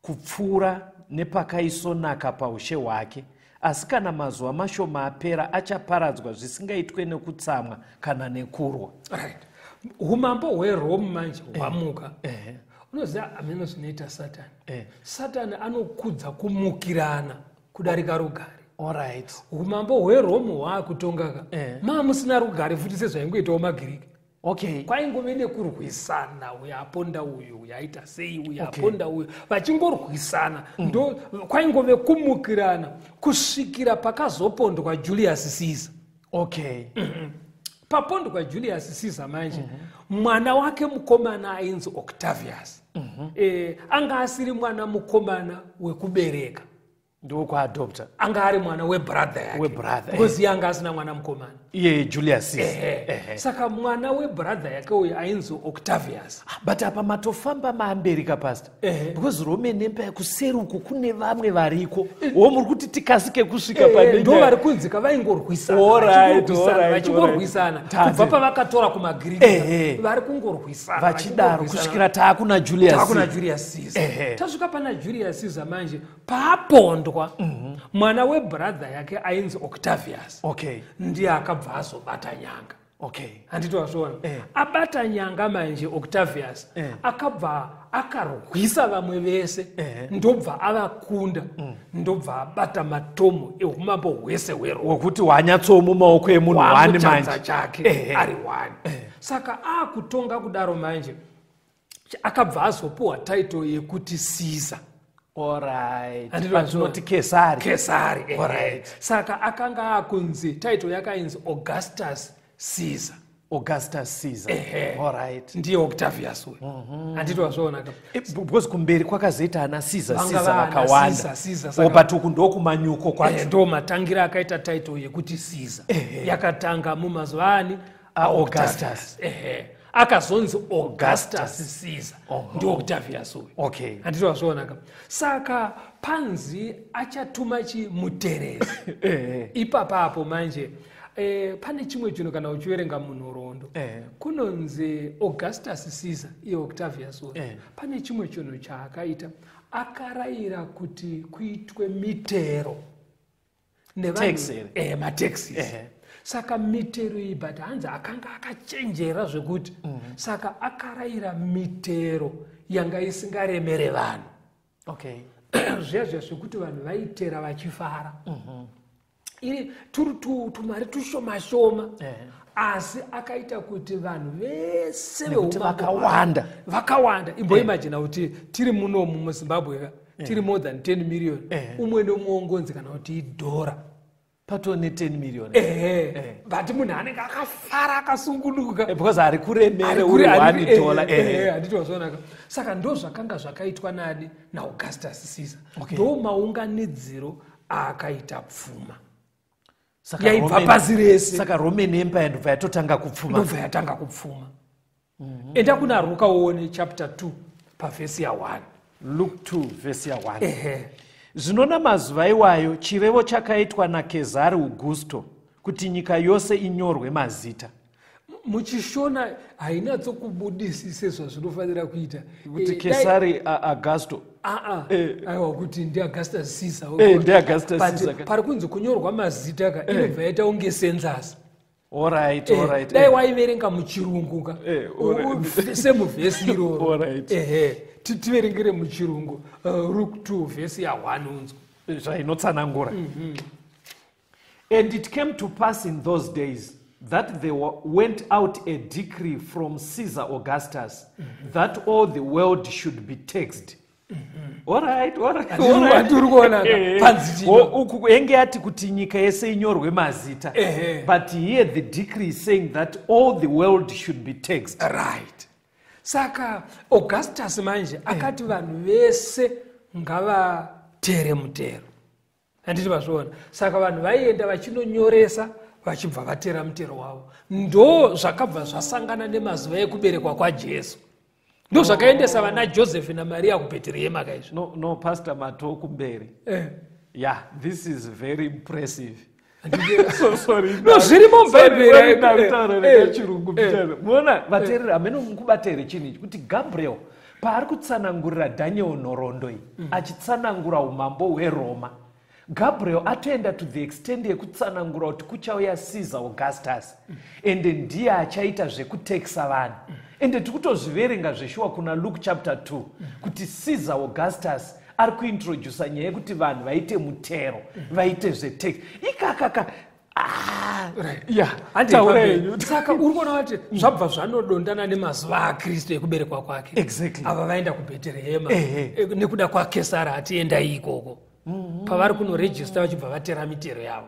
kupfuura nepakaisonaka paushe hwake, asi kana mazuva mashoma apera achaparadzwa zvisingaitwe nekutsamwa kana nekurwa. Right, umambo hweRome manje hwamuka. Unoziva hameno zvinoita Satani. Satani anokudza kumukirana kudarika rugare. Umambo hweRome hwaakutongaka, maa musina rugare futi sezvaingoitawo maGiriki. Kwaingove nekurwisana, uyu aponda uyu, uyu aita sei, uyu aponda uyu, vachingorwisana. Ndo kwaingove kumukirana kusvikira pakazopondwa Julius Caesar. Papondwa Julius Caesar manje, mwana wake mukomana ainzi Octavius, anga asiri mwana mukomana wekubereka. Ndokuadopta. Anga ari mwana webrother yake. Webrother, Because iye anga asina mwana mukomana. Iye Julius Caesar. Ehe. Saka mwana webrother yake uyu ainzi Octavius. But apa matofamba maamberi kapasta, because Roman Empire kuseri uku kune vamwe variko wo muri kuti tikasike kusvika pane Ndo nyaya. vari kunzika vaingorwisana, vachingorwisana, vachingorwisana kubva pavakatora kumagiriki. Vari kungorwisana, Vachidaro vachingorwisana. kusvikira taakuna Julius. Taakuna Julius Caesar. Tasvika pana Julius Caesar manje, paapondwa, mwana webrother yake ainzi Octavius ndiye akabva azobata nyanga. Handiti wazviona? Abata nyanga manje Octavius, akabva akarwisa vamwe vese, ndobva avakunda, ndobva abata matomo eumambo hwese hweRoma. Wekuti wanyatsowo mumaoko emunhu wani Wamuchanza manje. chake ari wani. Saka akutonga kudaro manje, akabva azopuwa title yekuti Caesar. Handiti wazviona? Patinoti Kesari. Kesari, ehe. Saka akanga akunzi, title yakainzi Augustus Caesar. Augustus Caesar. Ndiye Octavius uyu. Handiti wazviona ka? Because kumberi kwakazoita ana Caesar, Vanga Caesar vaana vakawanda. Caesar, Caesar, saka- But uku ndokumanyuko kwacho. Ndo matangira akaita title yekuti Caesar. Yakatanga mumazuva ani? Augustus. Ehe, akazonzi Augustus Caesar ndi Octavius uyu. Handiti wazviona ka? Saka panzi achatuma chimuterezi ipapapo manje, pane chimwe chinhu kana uchiverenga munhoroondo, kunonzi Augustus Caesar, iye Octavius uyu, pane chimwe chinhu chaakaita. Akarayira kuti kuitwe mitero nevanhu- Tax here. Mataxes. Saka mitero iyi, but hanzi akanga akachenjera zvekuti, saka akarayira mitero yanga isingaremere vanhu. Zviya zviya zvekuti vanhu vaitera vachifara, iri turi tumari tushoma shoma, asi akaita kuti vanhu vese Nekuti veumambo vakawanda. Vakawanda. Imboimajina kuti tiri munomu muZimbabwe ka, tiri more than 10 million, umwe neumwe wongonzi kana kuti idhora. Patoo ne10 million. Ehe, but munhu anenge akafara, akasungunuka. Because hari kuremere Ari uri kure, 1 dollar. Handiti wazvionaka? Saka ndo zvakanga zvakaitwa nani? NaAugustus Caesar. Ndo maunganidziro aakaita pfuma Saka yaibva pasi rese. Saka Roman Empire ndobva yatotanga kupfuma. Ndobva yatanga kupfuma. Enda kuna Ruka uone chapter 2 pavhesi ya1. Luke 2 vhesi ya1. Zvino namazuva iwayo chirevo chakaitwa naKezari Augusto kuti nyika yose inyorwe mazita. Muchishona hainatsokubudisise zvazvinofanira kuita. Kuti Kesari Augusto. Aa, aiwa, kuti ndiAugustus Caesar. NdiAugustus But Caesar ka. pari kunzi kunyorwa mazita ka, inobva yaita unge census. Dai waiverenga muchirungu ka, semuvhesi iroro. Ehe, tiverengere muchirungu, Luke 2 vhesi ya1 unzwa. Zvainotsanangura. And it came to pass in those days that there went out a decree from Caesar Augustus that all the world should be taxed. All right, all right. Handiri kuona ka? Panzi chino. Uku enge yati kuti nyika yese inyorwe mazita. But here the decree is saying that all the world should be taxed. Right, saka Augustus manje akati vanhu vese ngavatere mutero. Handiti vazviona? Saka vanhu vaienda vachinonyoresa, vachibva vatera mutero wavo. Ndo zvakabva zvasangana nemazuva ekuberekwa kwaJesu. Ndo zvakaendesa vana Joseph naMaria kuBheterehema kaizvo. No, Pastor, mato kumberi. Yeah, this is very impressive. So sorry. No, zvirimo muBhaibheri. Sorry, ndakutaura nechirungu mutauro. Muona vateereri, hamene mukubata here chinhu ichi, kuti Gabriel paari kutsanangurira Daniel nhoroondo iyi, achitsanangura umambo hweRoma, Gabriel atoenda to the extent yekutsanangura kuti kuchauya Caesar Augustus, ende ndiye achaita zvekutekisa vanhu. Ende tiri kutozviverenga zveshuwa kuna Luke chapter 2 kuti Caesar Augustus ari kuintrodusa nyaya yekuti vanhu vaite mutero, vaite zvetax ikakaka. Ya, Handei taura pamberi. henyu. Saka uri kuona kuti zvabva zvanodondana nemazuva aKristu ekuberekwa kwake. Ava vaenda kuBheterehema nekuda kwaKesara, hatiendai ikoko. Pavari kunorejista, vachibva vatera mitero yavo.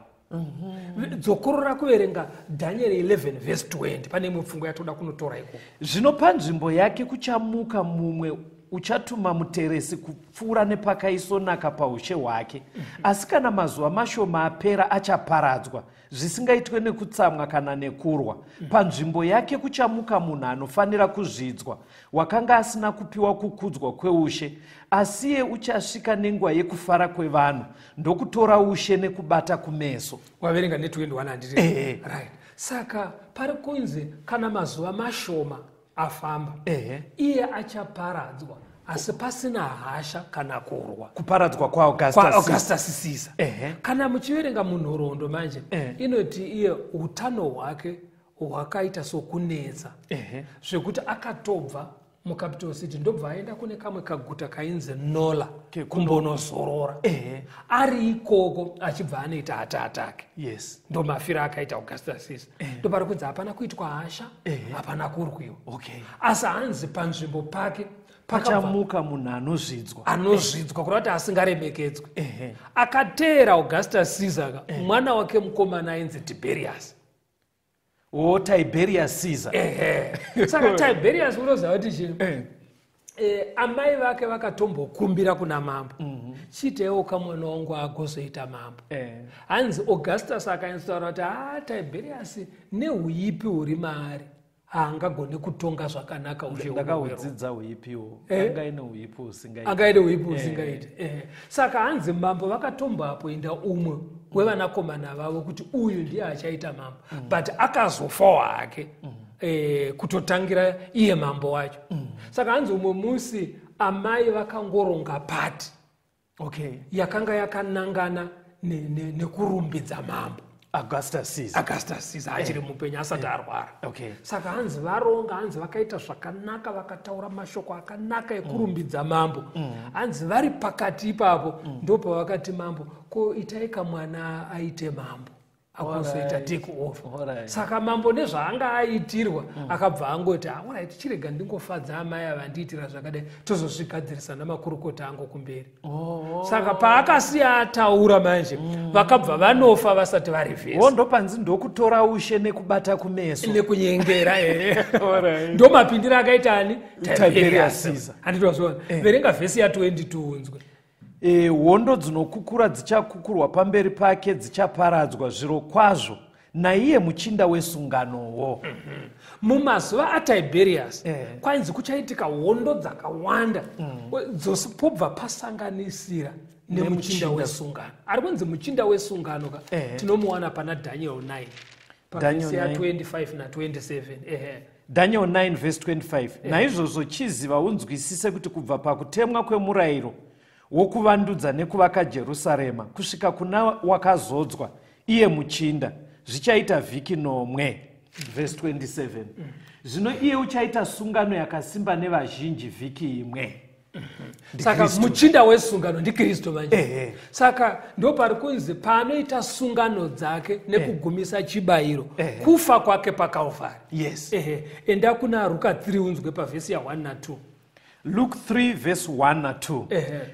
Dzokorora kuverenga Daniel 11 vhesi 20, pane imwe pfungwa yatoda kunotora ikoko. Zvino panzvimbo yake kuchamuka mumwe Uchatuma muteresi kupfuura nepakaisonaka paushe hwake. Asi kana mazuva mashoma apera, achaparadzwa zvisingaitwe nekutsamwa kana nekurwa. Panzvimbo yake kuchamuka munhu anofanira kuzvidzwa, wakanga asina kupiwa kukudzwa kweushe, asi iye uchasvika nenguva yekufara kwevanhu, ndokutora ushe nekubata kumeso. Waverenga ne21, handiti? Ehe. Right, saka pari kunzi kana mazuva mashoma afamba, iye achaparadzwa, asi pasina hasha kana kurwa. Kuparadzwa kwaAugustus. KwaAugustus Caesar. Kana muchiverenga munhoroondo manje, inoti iye utano hwake hwakaita sokunetsa, zvekuti akatobva mucapital city, ndobva aenda kune kamwe kaguta kainzi Nola kumbonozorora. Ari ikoko achibva anoita heart attack. Ndomafiro akaita Augustus Caesar. Ndopari kunzi hapana kuitwa hasha, hapana kurwiwa. Asi hanzi panzvimbo pake pakabva Pachamuka munhu anozvidzwa. Anozvidzwa, kureva kuti asingaremekedzwi. Akateera Augustus Caesar ka, mwana wake mukomana ainzi Tiberius. O, Tiberius Caesar. Ehe, saka Tiberius, unoziva kuti chii? Amai vake vakatombokumbira kuna mambo, "Chiitaiwo kamwana wangu agozoita mambo." Hanzi Augustus akanyatsotaura kuti, "Ha, Tiberius neuipi huri maari haangagoni kutonga zvakanaka ushe huno hweRoma." Ndakaudzidza uipiwo. Anga ine uipi husingaiti. Angaine uipi husingaiti. Saka hanzi mambo vakatomboapoinda umwe wevanakomana vavo kuti uyu ndiye achaita mambo, but akazofawo hake kutotangira iye mambo wacho. Saka hanzi umwe musi amai vakangoronga pati yakanga yakanangana nekurumbidza mambo. Augustus Caesar. Augustus Caesar achiri mupenyu, asati arwara. Saka hanzi varonga, hanzi vakaita zvakanaka, vakataura mashoko akanaka ekurumbidza mambo. Hanzi vari pakati ipapo ndopavakati, "Mambo, ko itai kamwana aite mambo, agozoita take over." Saka mambo nezvaanga aitirwa akabva angoti, "Alright, chirega ndingofadza amai avandiitira zvakadai, tozozvigadzirisa namakurukota angu kumberi." Saka paakasiya ataura manje, vakabva vanofa vasati varivhesi. Wo, ndopanzi ndokutora ushe nekubata kumeso. Nekunyengera, ehe. Ndo mapindiro akaita ani? Tiberius Caesar. Handiti wazviona? Verenga vhesi ya22 unzwe. Hondo dzinokukura dzichakukurwa pamberi pake, dzichaparadzwa zviro kwazvo naiye muchinda wesunganowo. Mumazuva aTiberius kwainzi kuchaitika hondo dzakawanda, pobva pasanganisira nemuchinda Nemuchinda. wesungano. Ari kunzi muchinda wesungano ka, tinomuwana pana Daniel 9 Daniel pavhesi 9. ya25 na27, ehe. Daniel 9 vhesi 25: "Naizvozvo chiziva unzwisise kuti kubva pakutemwa kwemurayiro wokuvandudza nekuvaka Jerusarema kusvika kuna wakazodzwa, iye muchinda, zvichaita vhiki 7." Vhesi 27: "Zvino iye uchaita sungano yakasimba nevazhinji vhiki imwe." Saka muchinda wesungano ndiKristu manje. Saka ndo pari kunzi paanoita sungano dzake nekugumisa chibayiro, kufa kwake paKalvari. Ehe, enda kuna Ruka 3 unzwe pavhesi ya1 na2. Luke 3 vhesi 1 na2: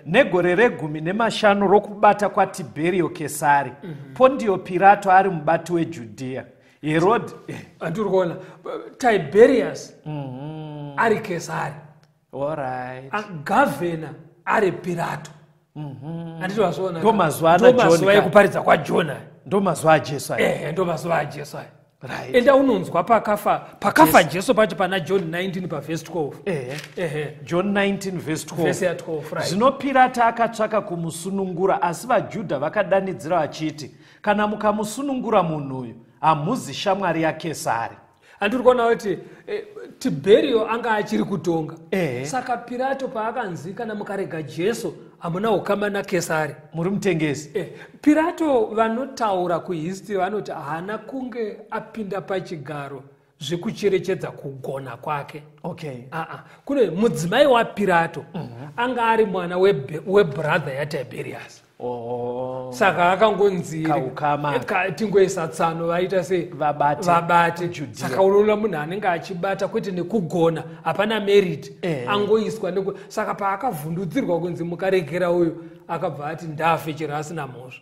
"Negore re15 rokubata kwaTibherio Kesari, Pondio Pirato ari mubati weJudhea, Herod Handiri kuona Tiberius ari Kesari, gavhena ari Pirato, handiti wazviona? Ndo mazuva ana Ndo mazuva John ka. ekuparidza kwaJona. Ndo mazuva aJesu aya. Ehe, ndo mazuva aJesu aya. Enda unonzwa pakafa Jesu pacho pana John 19 pavhesi 12. Ehe. John 19 vhesi 12. Vhesi ya12, right. "Zvino Pirata akatsvaka kumusunungura, asi vaJudha vakadanidzira vachiti, 'Kana mukamusunungura munhu uyu, hamuzi shamwari yaKesari.'" Handiri kuona kuti Tiberio anga achiri kutonga. Saka Pirato paakanzi, "Kana mukarega Jesu, hamuna ukama naKesari, muri mutengesi." Pirato, vanotaura kuhistory vanoti haana kunge apinda pachigaro zvekucherechedza kugona kwake. Aa, kune mudzimai waPirato anga ari mwana webrother yaTiberius. Saka akangonzi Kaukama. Tingoisa tsano vaita sei? Vabate. Vabate. Judea. Saka unoona munhu anenge achibata kwete nekugona, hapana merit, angoiswa saka paakavhundutsirwa kunzi, "Mukaregera uyu," akabva ati, "Ndafe chero asina mhosva."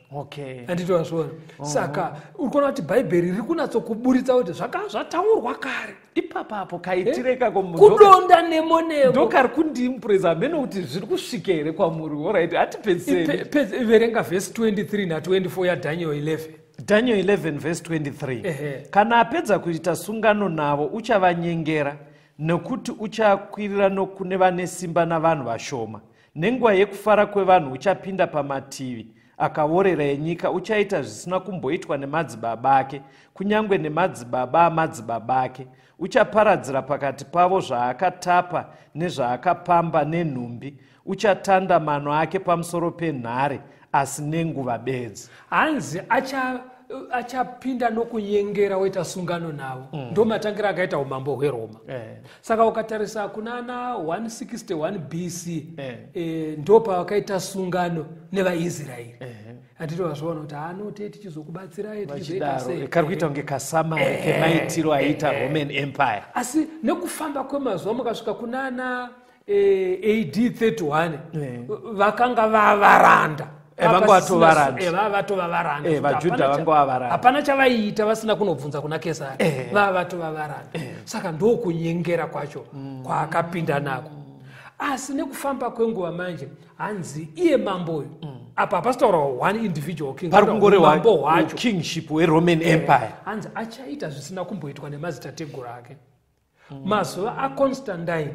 Handiti wazviona? Saka uri kuona kuti Bhaibheri riri kunatsokuburitsa kuti zvataurwa kare. Ipapapo kaitire kako Kudonda nemo nemo. Ndokari kundiimpresa hamene kuti zviri kusvika here kwamuri. Alright, hatipedziseni. Verenga vhesi 23 na24 yaDaniel 11. Daniel 11 verse 23. Kana apedza kuita sungano navo, uchavanyengera, nekuti uchakwirira nokune vane simba navanhu vashoma. Nenguva yekufara kwevanhu uchapinda pamativi akaorera enyika, uchaita zvisina kumboitwa nemadzibaba ake, kunyange nemadzibaba amadzibaba ake. Uchaparadzira pakati pavo zvaakatapa nezvaakapamba nenhumbi. Uchatanda mano ake pamusoro penhare, asi nenguva bedzi. Hanzi achapinda nokunyengera, woita sungano navo. Ndo matangira akaita umambo hweRoma. Saka ukatarisa kunana 161 BC, ndo pavakaita sungano nevaIsraeri. Hatiti vazviona kuti anote tichizokubatsirai, tichizoita vachidaro sei? Kari kuita kunge kasamari kemaitiro aiita Roman Empire. Asi nekufamba kwemazuva, mukasvika kunana AD 31, vakanga vavaranda. Vanga vatovaranda. Vava vatova varanda. Kuti VaJudha vanga vavaranda. Hapana chavaiita vasina kunobvunza kuna Kesari. Vava vatova varanda. Saka ndokunyengera kwacho kwaakapinda nako. Asi nekufamba kwenguva manje, hanzi iye mamboyo, apa hapasitaura one individual king, pari umambo hwacho, kingship weRoman Empire. Hanzi achaita zvisina kumboitwa nemadzitateguru ake. Mazuva aConstantine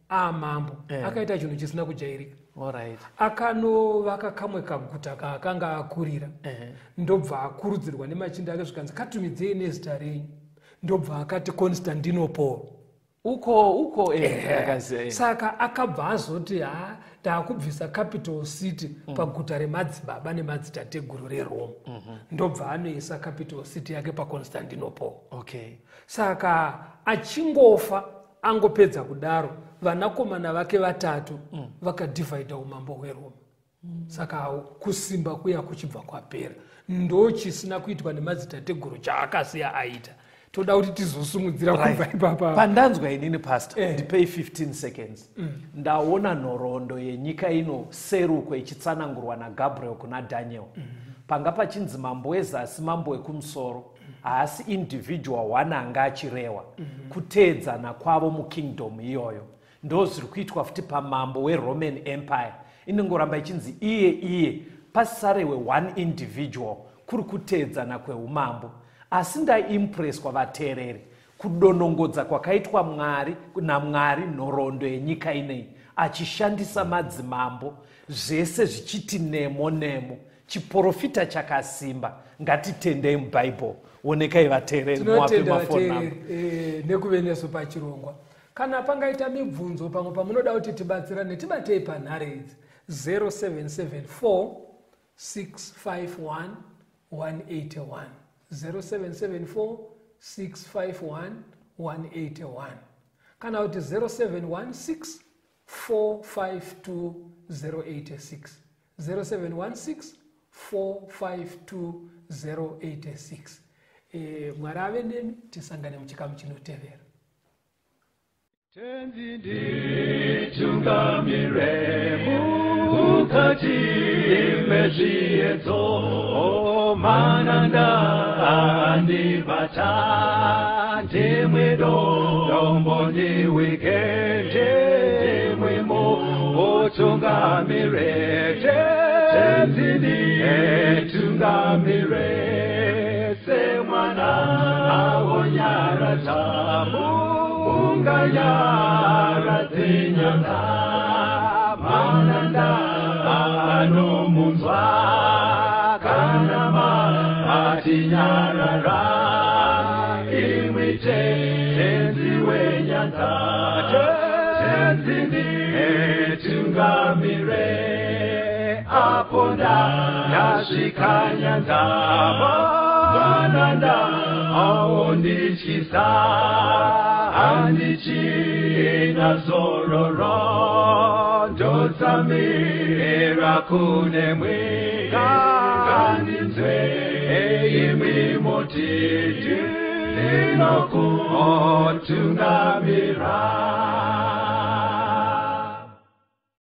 amambo, akaita chinhu chisina kujairika. Akanovaka kamwe kaguta kaakanga akurira, ndobva akurudzirwa nemachinda ake, zvikanzi katumidzei nezita renyu, ndobva akati Constantinople. Uko uko, ndakaziva. Saka akabva azoti, ha, ndaakubvisa capital city paguta remadzibaba nemadzitateguru reRome, ndobva anoisa capital city yake paConstantinople. Saka achingofa, angopedza kudaro, vanakomana vake vatatu vakadhivhaidha umambo hweRoma. Saka kusimba kuya kuchibva kwapera. Ndo chisina kuitwa nemadzitateguru chaakasiya aita. Toda kuti tizosumudzira kubva ipapa. Pandanzwa inini, pastor, ndipei 15 seconds. Ndaona nhoroondo yenyika ino serukwe ichitsanangurwa naGabriel kuna Daniel. Panga pachinzi mambo wezasi, mambo wekumusoro, haasi individual one anga achirehwa. Kuteedzana kwavo mukingdom iyoyo ndo zviri kuitwa futi pamambo weRoman Empire. Inongoramba ichinzi iye iye, pasarehwe one individual, kuri kuteedzana kweumambo. Asi ndaimpreswa, vateereri, kudonongodza kwakaitwa Mwari namwari nhoroondo yenyika inei, achishandisa madzimambo, zvese zvichiti nemo nemo, chiprofita chakasimba. Ngatitendei mubhaibheri. Onekai, vateereri, muwape Tinotenda mafoni number. vateereri, nekuve nesu pachirongwa. Kana pangaita mibvunzo, pamwe pamunoda kuti tibatsirane, tibatei panhare idzi: 0774 651 181, 0774 651 181, kana kuti 0716 452 086, 0716 452 086. Mwari ave nemi. Tisangane muchikamu chinotevera. Tenzi nditungamire mukati mezviedzo, mananda andibata, ndimwe dombo ndiwike, ndimwimo utungamire. Tenzi nditungamire semwana awonyaradza, unganyaradze nyanga, mananda anomunzwa kana matinyarara. Imwi Tenzi wenyanza, Tenzi nditungamire apo ndasvika nyanza, mananda aondityisa, handichina zororo, ndotsamira kunemwe, ngandinzwe imwi motiti ndinokutungamira.